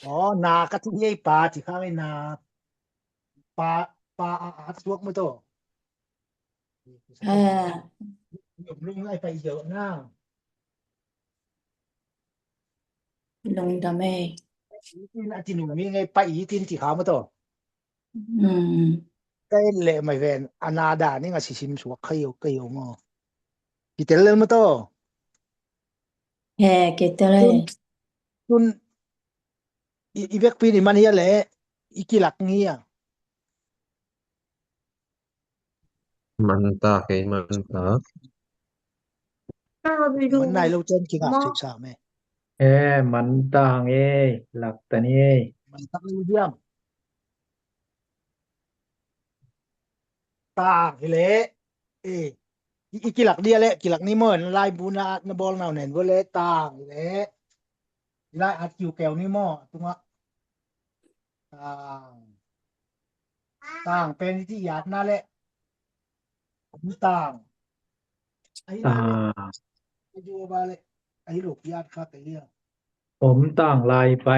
ອໍ ນາກະທິເອຍປາ ທີ່ຂ້າງໃນນາ ປາ ປາອາອາດສວກມະໂຕ. ເອີ ລົງໄອໄປເຍອະນາ. ລົງດາເມ ອີຕິນອາຈິໂນມີໄງ ປາອີຕິນທີ່ຂາວມາໂຕ. ອືມ ໄດ້ແລະ ໄມແວນ ອານາດານີ້ງາຊິຊິມສວກໄຄໂອໄຄໂອງໍ ກິເຕເລີມາໂຕ. ແຮ ກິເຕເລີ ຈຸນ ອີ ອີເວັກປີນີ້ມັນເຮຍແຫຼະ ອີກິລັກເຮຍ. ມັນຕາເກ ມັນຕາ ມັນນາຍລູກເຈັນກິນອາບສິບສາມແມ່. ເອ ມັນຕາເອ ລັກຕາເອ ມັນຕາລູກຢ້ຽມ ຕາເອແຫຼະ ເອ ອີ ອີກິລັກເດຍແຫຼະ ກິລັກນີ້ເມີນລາຍບູນານະບອລນາວແໜນເວີແລະ ຕາເອແຫຼະ ລາຍອັດກິວແກວນີ້ໝໍ້ ຕຸງອະ ຕ່າງ ຕ່າງແປນທີ່ອາດນາແຫຼະ ອອມຕ່າງ ອາ ຢູ່ວ່າແຫຼະ ອາ ລູກຍາດຄັກໄອ້ເລື່ອງ ອອມຕ່າງລາຍໄປ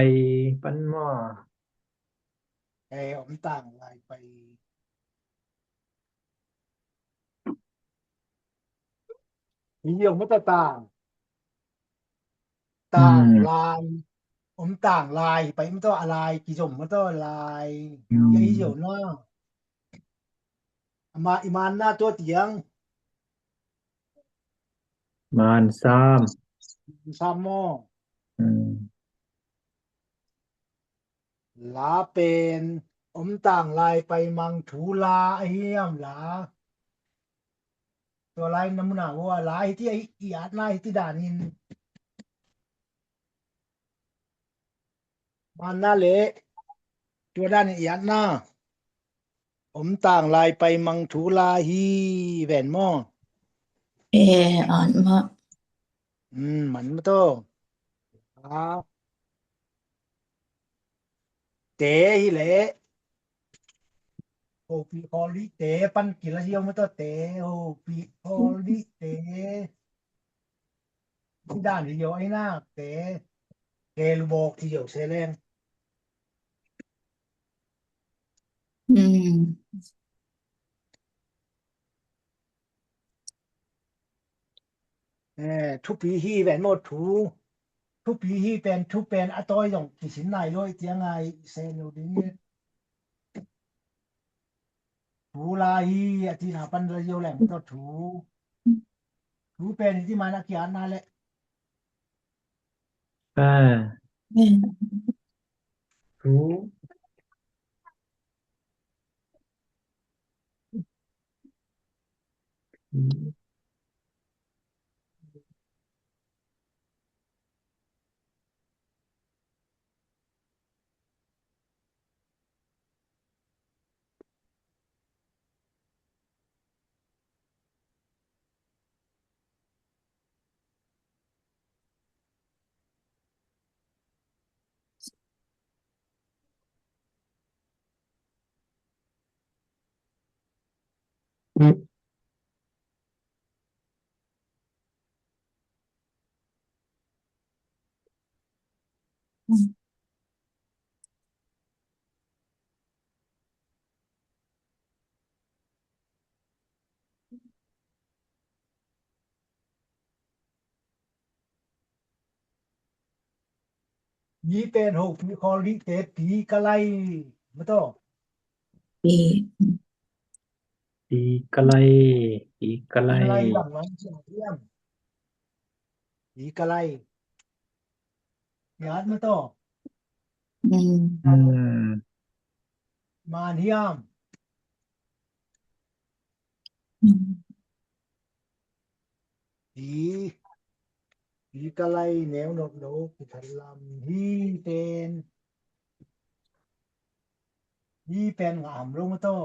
ປັນໝໍ້ ແຕ່ອອມຕ່າງລາຍໄປ ອີ່ຫຍັງມັນຕະຕ່າງ ຕ່າງ ອືມ ລາຍ ອອມຕ່າງລາຍ ໄປມັນຕະອາລາຍ ກິສົມມັນຕະລາຍ ອືມ ຢ່າອີ່ຫຍັງເນາະ ມາ ອີ່ມານໜ້າຕົວຕຽງ ມານຊາມ ຊາມໝໍ້ ອືມ ລາເປັນ ອອມຕ່າງລາຍໄປມັງທຸລາ ອາຮຽມລາ ຕົວລາຍນຳໜາວວ່າລາ ເຮັດທີ່ອາດນາ ເຮັດທີ່ດານິນ ມານນາເລ ຕົວດານອີອາດນາ ອອມຕ່າງລາຍໄປມັງທຸລາຮີ ແວ່ນໝໍ້ ເອ ອາດມະ ອືມ ມັນມະໂຕ ອາ ເຕ ຮີແຫຼະ ໂອປີອໍລິເຕ ປັນກິລາດຽວມະໂຕ ເຕ ໂອປີອໍລິເຕ ທີ່ດ້ານທີ່ຢອກໄອ້ນາກແຕ່ ແກລະບອກທີ່ຢອກແຊແລງ ອືມ ເອີ ທຸປີຮີແມ່ນໝົດ ທູ ທຸປີຮີແປນ ທູແປນ ອາຕ້ອຍ ຢອງ ກິຊິນນາຍໂລຍ ຕຽງງາຍ ເຊໂນດິເນດ ທູລາຮີ ອາທິນາປັນລະໂຍແລມ ກໍ ທູ ທູແປນ ທີ່ມານາກິອານນາແຫຼະ ເອີ ທູ ມີແປນ ໂຮ ປີ ຄໍ ລີ ເຕ ປີກະໄລ ມາຕໍ່ ປີ ປີກະໄລ ປີກະໄລ ປີກະໄລ ປີກະໄລ ຍາດ ມາຕໍ່ ອືມ ອືມ ມານ ຮຽມ ອືມ ຮີ ຮີກະໄລ ແນວໂນ້ມໂນ້ມ ທີ່ທັນລຳ ຮີເປັນ ຮີແປນ ງາມ ລົງມາຕໍ່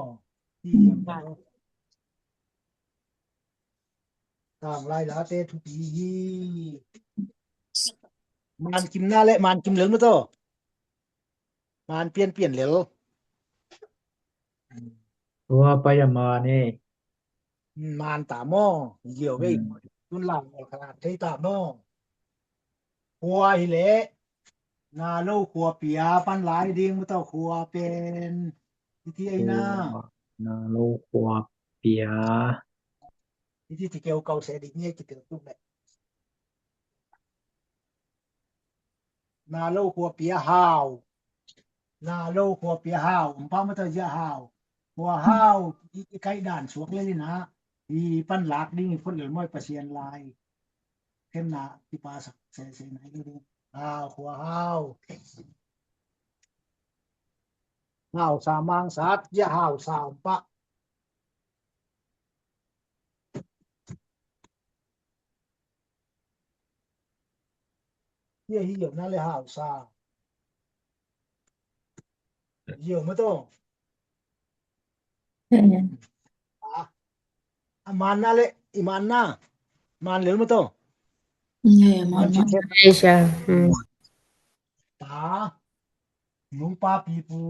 ຮີ ຕ່າງລາຍລາເຕທຸປີ ຮີ ມານກິມນາ ແລະ ມານກິມເລີງ ມາຕໍ່ ມານປ່ຽນ ປ່ຽນເລີວ ຕົວປະຍາມານີ້ ມານຕາໝໍ້ ຢຽວໄວ້ ອືມ ຕຸນລາວຂະໜາດເທຕາໝໍ້ ຂົວ ຮີແຫຼະ ນາໂລ ຂົວເປຍ ປັນລາຍດິງ ມາຕໍ່ ຂົວເປັນ ທີ່ ທີ່ໄອນາ ຂົວ ນາໂລ ຂົວເປຍ ທີ່ ທີ່ ທີ່ກ່ຽວເກົາແຊດິງ ເນຍ ທີ່ເປັນຕຸກແຫຼະ ນາໂລ ຂົວເປຍ ຮາວ ນາໂລ ຂົວເປຍ ຮາວ ອຳພາ ມາຕໍ່ ຢະ ຮາວ ຂົວຮາວ ອີ ອີໄກດ່ານສວງເລີຍນະ ອີປັນລາກດິງ ຄົນເລີຍມອຍປະຊຽນລາຍ ເຂັມນາ ທີ່ປາສັກ ແສ ເສໄນ ລາວ ຂົວຮາວ ຮາວ ສາມາງ ສາດ ຢະ ຮາວ ສາມປະ ເຫຍ ເຫຍ ນາເລ ຮາວ ສາ ເຫຍ ມາຕໍ່ ອາ ອາມານນາເລ ອີມານນາ ມານເລ ມາຕໍ່ ເຫຍ ມານນາ ເອຊາ ອືມ ຕາ ໜູປາ ປີປູ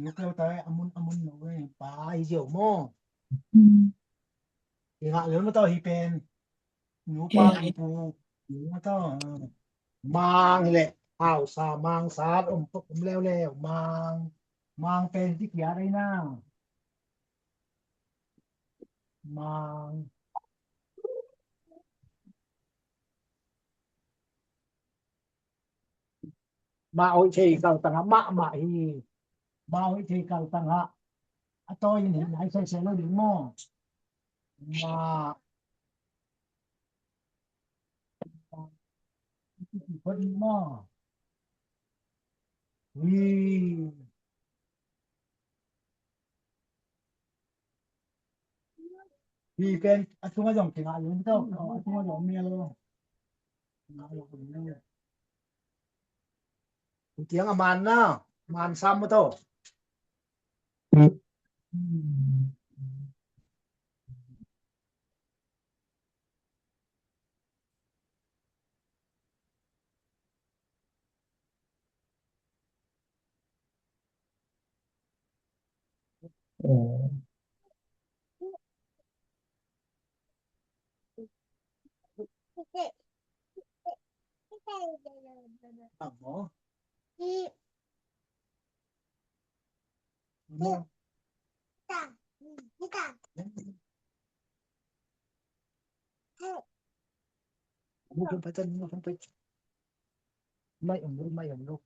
ໜູເກີວຕາຍ ອາມຸນ ອາມຸນ ໜູເວີຍ ປາ ອີເຫຍວ ມໍ ອືມ ອີງະເລີ ມາຕໍ່ ຮີແປນ ໜູປາ ເອີ ປີປູ ໜູມາຕໍ່ ມາງ ແຫຼະ ອາວ ສາມາງ ສາດ ອົມ ອົມ ແລ້ວ ແລ້ວ ມາງ ມາງແປນ ທີ່ກຽໄດ້ນາ ມາງ ມາໂອເຊ ເກົາຕັງຫະ ມະ ມະ ຮີ ມາໂອເຊ ເກົາຕັງຫະ ອາໂຕ ຍິນ ຫີ ໄນ ເຊ ເຊ ໂລ ດິງ ມໍ ມາ ຄົນ ມໍ ວີ ວີ ເປັນ ອາຕຸງ ອາຢອງ ເຕັງ ອາຍຸ ເຈົ້າ ອາຕຸງ ອາຢອງ ເມໂລ ຕຽງອາມານນະ ມານຊຳມະໂຕ. ອໍ. Move from person, move from person. ໄມ້ອອກລູກ ໄມ້ອອກລູກ.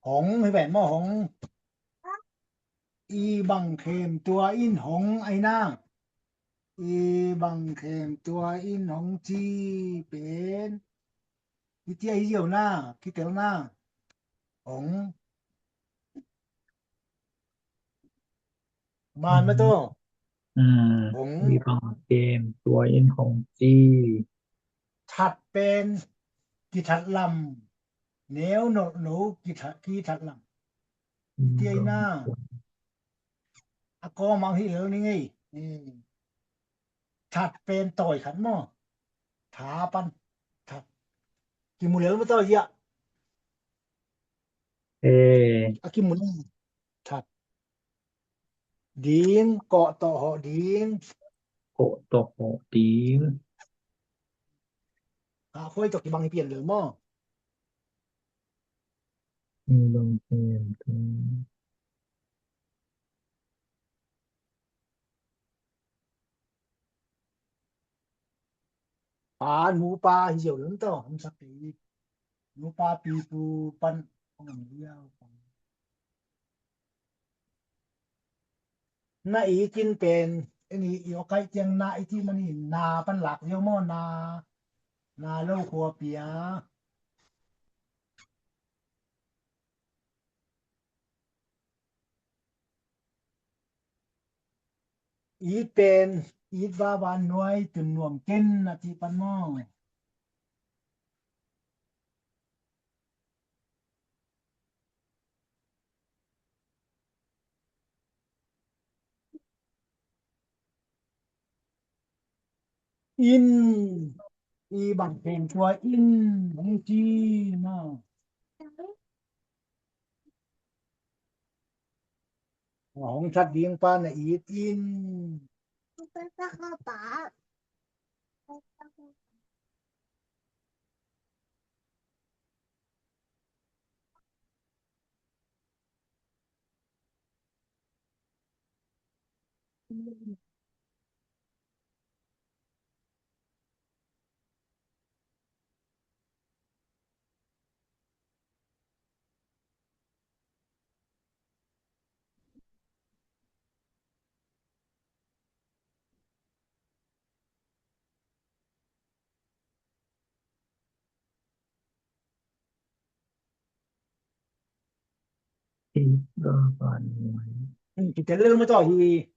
紅，係咩？紅。二爿鉗對應紅，哎呀。二爿鉗對應紅字，變。佢知係有啦，佢知啦。紅。 Màn mah to. ອືມ 二爿鉗對應紅字。 Thad pen ki thad lam, neu no no ki thad, ki thad lam. Ti ai na. A ko mang hi lo ni ngai. Thad pen toi khat mo. Tha pan. Thad. Ki mu lo mo to ya. Ê. A ki mu lo. Thad. Ding, ko to ho ding. Ko to ho ding. A khoi to ki bang hi pian lo mo. Bang hi pian. Pan mu pa hi yo lun to, hum sa pi. Mu pa pi pu pan ong liao. Na i kin pen, ani i o kai tiang na i ti mani na pan lak yo mo na. Na lo khua pia. It pen, it va van nuai tun nuam ken na ti pan mo. In, i bang pen tua in, bang chi mo. Hong chat ding pa na it in. Ih, ba ban mai. Ih, kita leu ma to hi.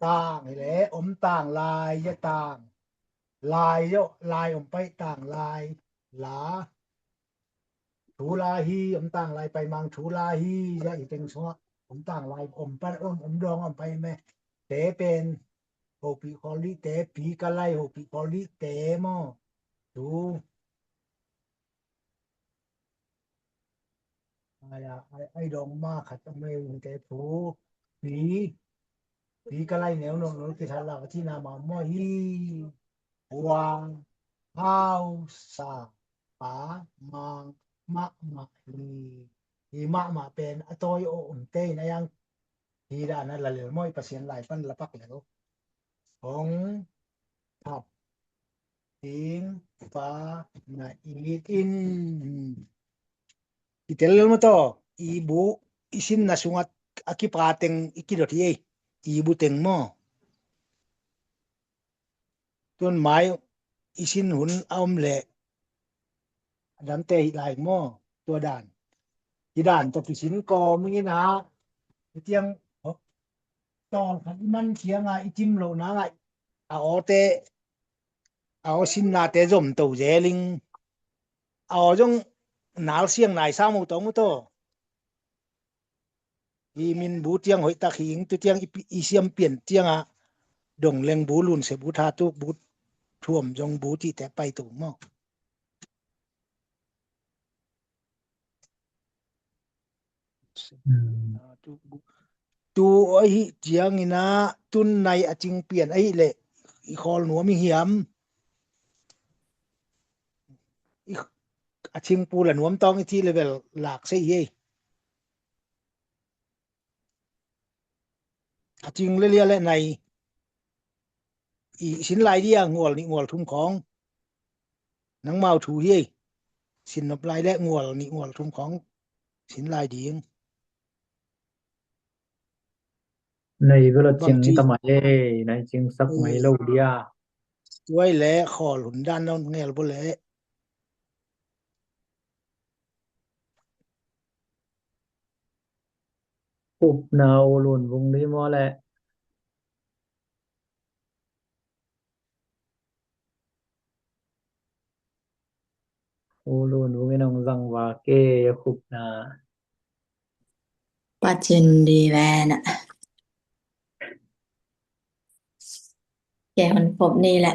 Tang hi le, om tang lai, ya tang. Lai yo, lai om pai tang lai. La. Thu la hi, om tang lai pai mang thu la hi, ya i teng so. Om tang lai, om pan, om, om dong, om pai me. Te pen. Ho pi kho li te, pi ka lai, ho pi kho li te mo. Thu. Ai, ai, ai dong ma khat me te thu. Pi. Pi ka lai neu no, no ki tha la ti na ma mo hi. Wa. Hau sa. Pa. Ma. Ma, ma, hi. Hi ma, ma pen. A toi o um te na yang. Hi da na la le mo i pa sien lai pan la pak le. Hong. Thap. Ting. Pa. Na. I. In. I tel mo to. I bu. I sin na sungat. A ki pa teng. I ki dot hi. I bu teng mo. Tun mai i sin hun a om le. Dan te hi lai mo. Tua dan. I dan to ki sin ko mi na. I tiang. Tol khat i man kiang a i tim lo na ngai. A o te. A o sin na te zom to je ling. A o jong nal siang nai sa mo to mo to. I min bu tiang hoi tak hi ing tu tiang i pi-, i siam pian tiang a. Dong leng bu lun se bu tha tuk bu thuam jong bu ti te pai tu mo. ອືມ ອ່າ ຕູ ຕູ ໂອຫິ ຈຽງ ອີນາ ຕຸນ ໄນ ອາຈິງ ປຽນ ອາຫິ ເລ ອີ ຄໍລ ນວມ ອີ ຫຽມ ອີ ອາຈິງ ປູ ລະ ນວມ ຕອງ ອີ ທີ ເລ ເວລ ລາກ ເຊ ເຮ ອາຈິງ ເລ ເລ ແລະ ໄນ ອີ ຊິນ ລາຍ ເດຍ ງວລ ນິ ງວລ ທຸມ ຂອງ ນາງ ມາວ ທູ ເຮ ຊິນ ນົບ ລາຍ ແລະ ງວລ ນິ ງວລ ທຸມ ຂອງ ຊິນ ລາຍ ດີງ ໃນເວລາຈິງ ຕະໄໝ ໃນຈິງ ສັກ ໄມ ເລົ ເດຍ ສວຍ ແລະ ຂໍ ຫຼຸນ ດານ ນອນ ແງລ ບໍ່ ແລະ ຄຸບ ນາ ໂອ ລຸນ ວົງ ລີ ມໍ ແລະ ໂອລຸນ ວົງ ນອງ ສັງ ວາ ເກ ຍາ ຄຸບ ນາ ປາຈິນ ດີ ແວນ ແກ ມັນ ພົບ ນີ້ ແຫຼະ.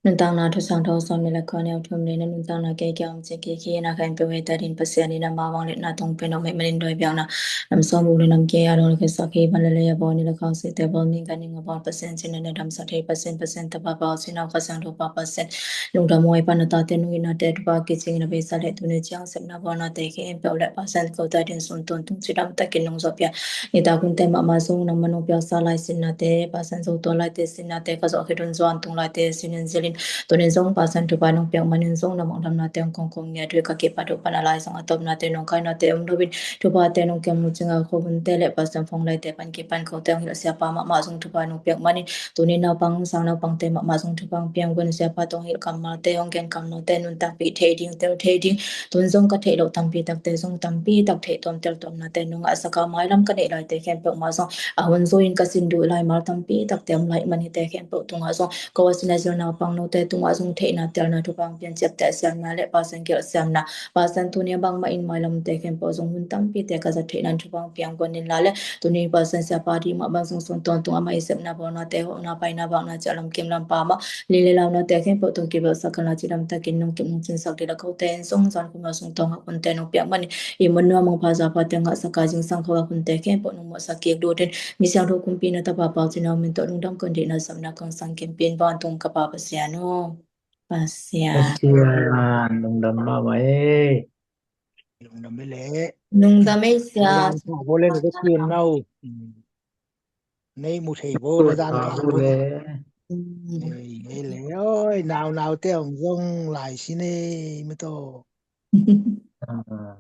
ນຸນຕາງນາ ທຸ ສັງ ໂທ ສອນ ເມ ລະ ຄອ ແນວ ທຸມ ເລ ນະ ນຸນຕາງນາ ແກ ແກ ອອມ ເຈ ເກ ເຄ ນາ ແຄນ ເປ ເວ ຕາ ດິນ ປະ ເຊ ອາ ນິ ນາ ມາ ວັງ ເລ ນາ ຕົງ ເປ ນົກ ເມ ມະ ລິນ ດອຍ ບຽງ ນາ ນ້ຳ ຊອງ ບຸ ເລ ນ້ຳ ເກ ອາ ດົງ ເລ ຄ ສາ ຄີ ບັນ ລະ ເລ ຍາ ບໍ ນີ ລະ ຄາວ ເສ ແຕ ບໍ ມີ ກາ ນິ ງ ອະ ບອນ ປະ ເຊນ ຊິນ ນະ ເນ ດຳ ສະ ເທ ປະ ເຊນ ປະ ເຊນ ຕະ ບາ ປາ ອອ ຊິ ນາວ ຄະ ສັງ ໂທ ປາ ປະ ເຊນ ລຸງ ດຳ ໂອຍ ປາ ນະ ຕາ ເຕ ນຸ ອິ ນາ ແຕ ທຸ ບາ ກິ ຈິງ ນະ ເບ ສະ ເລ ຕຸ ເນ ຈຽງ ເສບ ນາ ບອນ ນາ ເຕ ເຄ ເອັມ ເປ ແລະ ປາ ແຊນ ໂກ ຕາ ດິນ ສູນ ຕົນ ຕຸງ ຊິ ດຳ ຕາ ກິນ ນົງ ໂຊ ເປຍ ນິຕາ ຄຸນ ເຕ ມະ ມາ ຊົງ ນາ ມະ ນົງ ເປຍ ສາ ລາຍ ຊິນ ນາ ເຕ ປາ ແຊນ ໂຊ ຕົວ ລາຍ ເຕ ຊິນ ນາ ເຕ ກະ ໂຊ ເຄ ດົນ ສວນ ຕຸງ ລາຍ ເຕ ຊິ ເນນ ຊິ ລິນ ໂຕ ເນນ ຊົງ ປາ ແຊນ ທຸ ບາ ນົງ ເປຍ ມາ ເນນ ຊົງ ນາ ມະ ດຳ ນາ ເຕ ອອງ ກົງ ກົງ ເງຍ ທຸຍ ກະ ເກ ປາ ທຸ ປາ ນາ ລາຍ ສອງ ອາ ຕົບ ນາ ເຕ ນົງ ໄຄ ນາ ເຕ ອອມ ໂດ ວິນ ທຸ ບາ ເຕ ນົງ ແກມ ມຸ ຈິງ ອາ ໂຄ ບຸນ ເຕ ແລະ ປາ ແຊນ ຟອງ ລາຍ ເຕ ປັນ ເກ ປັນ ໂຄ ເຕ ອອງ ຫິ ເສຍ ປາ ມະ ມາ ຊົງ ທຸ ບາ ນົງ ເປຍ ມາ ເນນ ໂຕ ເນນ ນາວ ປັງ ສາວ ນາວ ປັງ ເຕ ມະ ມາ ຊົງ ທຸ ບາ ເປັຍ ອອງ ກຸນ ເສຍ ປາ ຕົງ ຫິ ກຳ ມາ ເຕ ອອງ ແກນ ກຳ ນາ ເຕ ນຸນ ຕາ ປິ ເທ ດິງ ເຕວ ເທ ດິງ ຕຸນ ຊົງ ກະ ເທ ໂລ ຕຳ ປີ ຕັກ ເຕ ຊົງ ຕຳ ປີ ຕັກ ເທ ຕົມ ເຕວ ຕົມ ນາ ເຕ ນົງ ອາ ສະກາ ມາຍ ລຳ ກະ ເນ ລາຍ ເຕ ແຄມ ເປີກ ມາ ຊອງ ອາ ຮຸນ ໂຊ ອິນ ກະ ຊິນ ດຸ ລາຍ ມາ ຕຳ ປີ ຕັກ ເຕ ອຳ ລາຍ ມະ ນີ ເຕ ແຄມ ເປີກ ຕຸງ ອາ ຊອງ ກະ ວາ ຊິນາ ຊິນາ ນາວ ປັງ ໂນ ເຕ ຕຸງ ອາ ຊອງ ເທ ນາ ເຕ ລະ ນາ ທຸ ບາ ເປັຍ ເຈັບ ແຕະ ແຊມ ນາ ແລະ ປາ ແຊນ ເກ ແຊມ ນາ ປາ ແຊນ ຕູ ເນ ບັງ ມະ ອິນ ມາຍ ລຳ ເຕ ແຄມ ເປີກ ຊົງ ຮຸນ ຕຳ ປີ ແຕ ກະ ຈະ ເທ ນາ ທຸ ບາ ເປັຍ ອງ ກວນ ເນນ ລາ ແລະ ໂຕນີ້ ປາ ແຊນ ເສຍ ປາ ດີ ມະ ບັງ ຊົງ ສູນ ຕອນ ຕຸງ ອາ ມະ ອີ ເຈັບ ນາ ບໍ ນາ ເຕ ໂຫ ນາ ໄປ ນາ ບັງ ນາ ຈະ ລຳ ເກັມ ລຳ ປາ ມະ ລີ ເລ ລາວ ນາ ເຕ ແຄມ ເປີກ ຕຸງ ກິ ເບີ ສະ ກະ ນາ ຈິ ດຳ ຕາ ກິນ ນົງ ເກັບ ມຸງ ຈິນ ສັກ ດີ ລະ ເຂົາ ແຕ ເອັນ ຊົງ ສອນ ຄຸມ ມາ ຊົງ ຕອງ ຫາ ຄຸນ ແຕ ນົງ ປຽກ ມະ ນີ ອີ ມົນ ນົວ ມັງ ພາ ສາ ພາ ແຕງ ຫະ ສະກາ ຈິງ ສັງ ເຂົາ ຫາ ຄຸນ ແຕ ແຄມ ເປີກ ນົງ ມໍ ສະ ເກກ ດູ ເທັນ ມີ ຊຽງ ໂທ ກຸມ ປີ ນາ ຕະ ປາ ປາວ ຈິນ ເອົາ ເມັນ ໂຕ ລຸງ ດຳ ເກີນ ເດ ນາ ສຳ ນາ ກອງ ສັງ ເກັມ ປີນ ບານ ທຸງ ກະ ປາ ປະ ເຊຍ ໂນ ປາ ເຊຍ ລຸງ ດຳ ມາ ໄວ ລຸງ ດຳ ໄປ ແຫຼະ ລຸງ ດຳ ໄປ ເຊຍ ໂບລານ ໂບລານ ກໍຄືນ ເອົາ ອືມ ໃນໝູ່ເທວ ໂອ້ ໃນດ້ານ ໂອ້ ແລະ ອືມ ເອີຍ ເອີຍ ເອີຍ ໜາວ ໜາວແຕ່ວ ຍົງຫຼາຍຊິເນ ມະໂຕ ອ່າ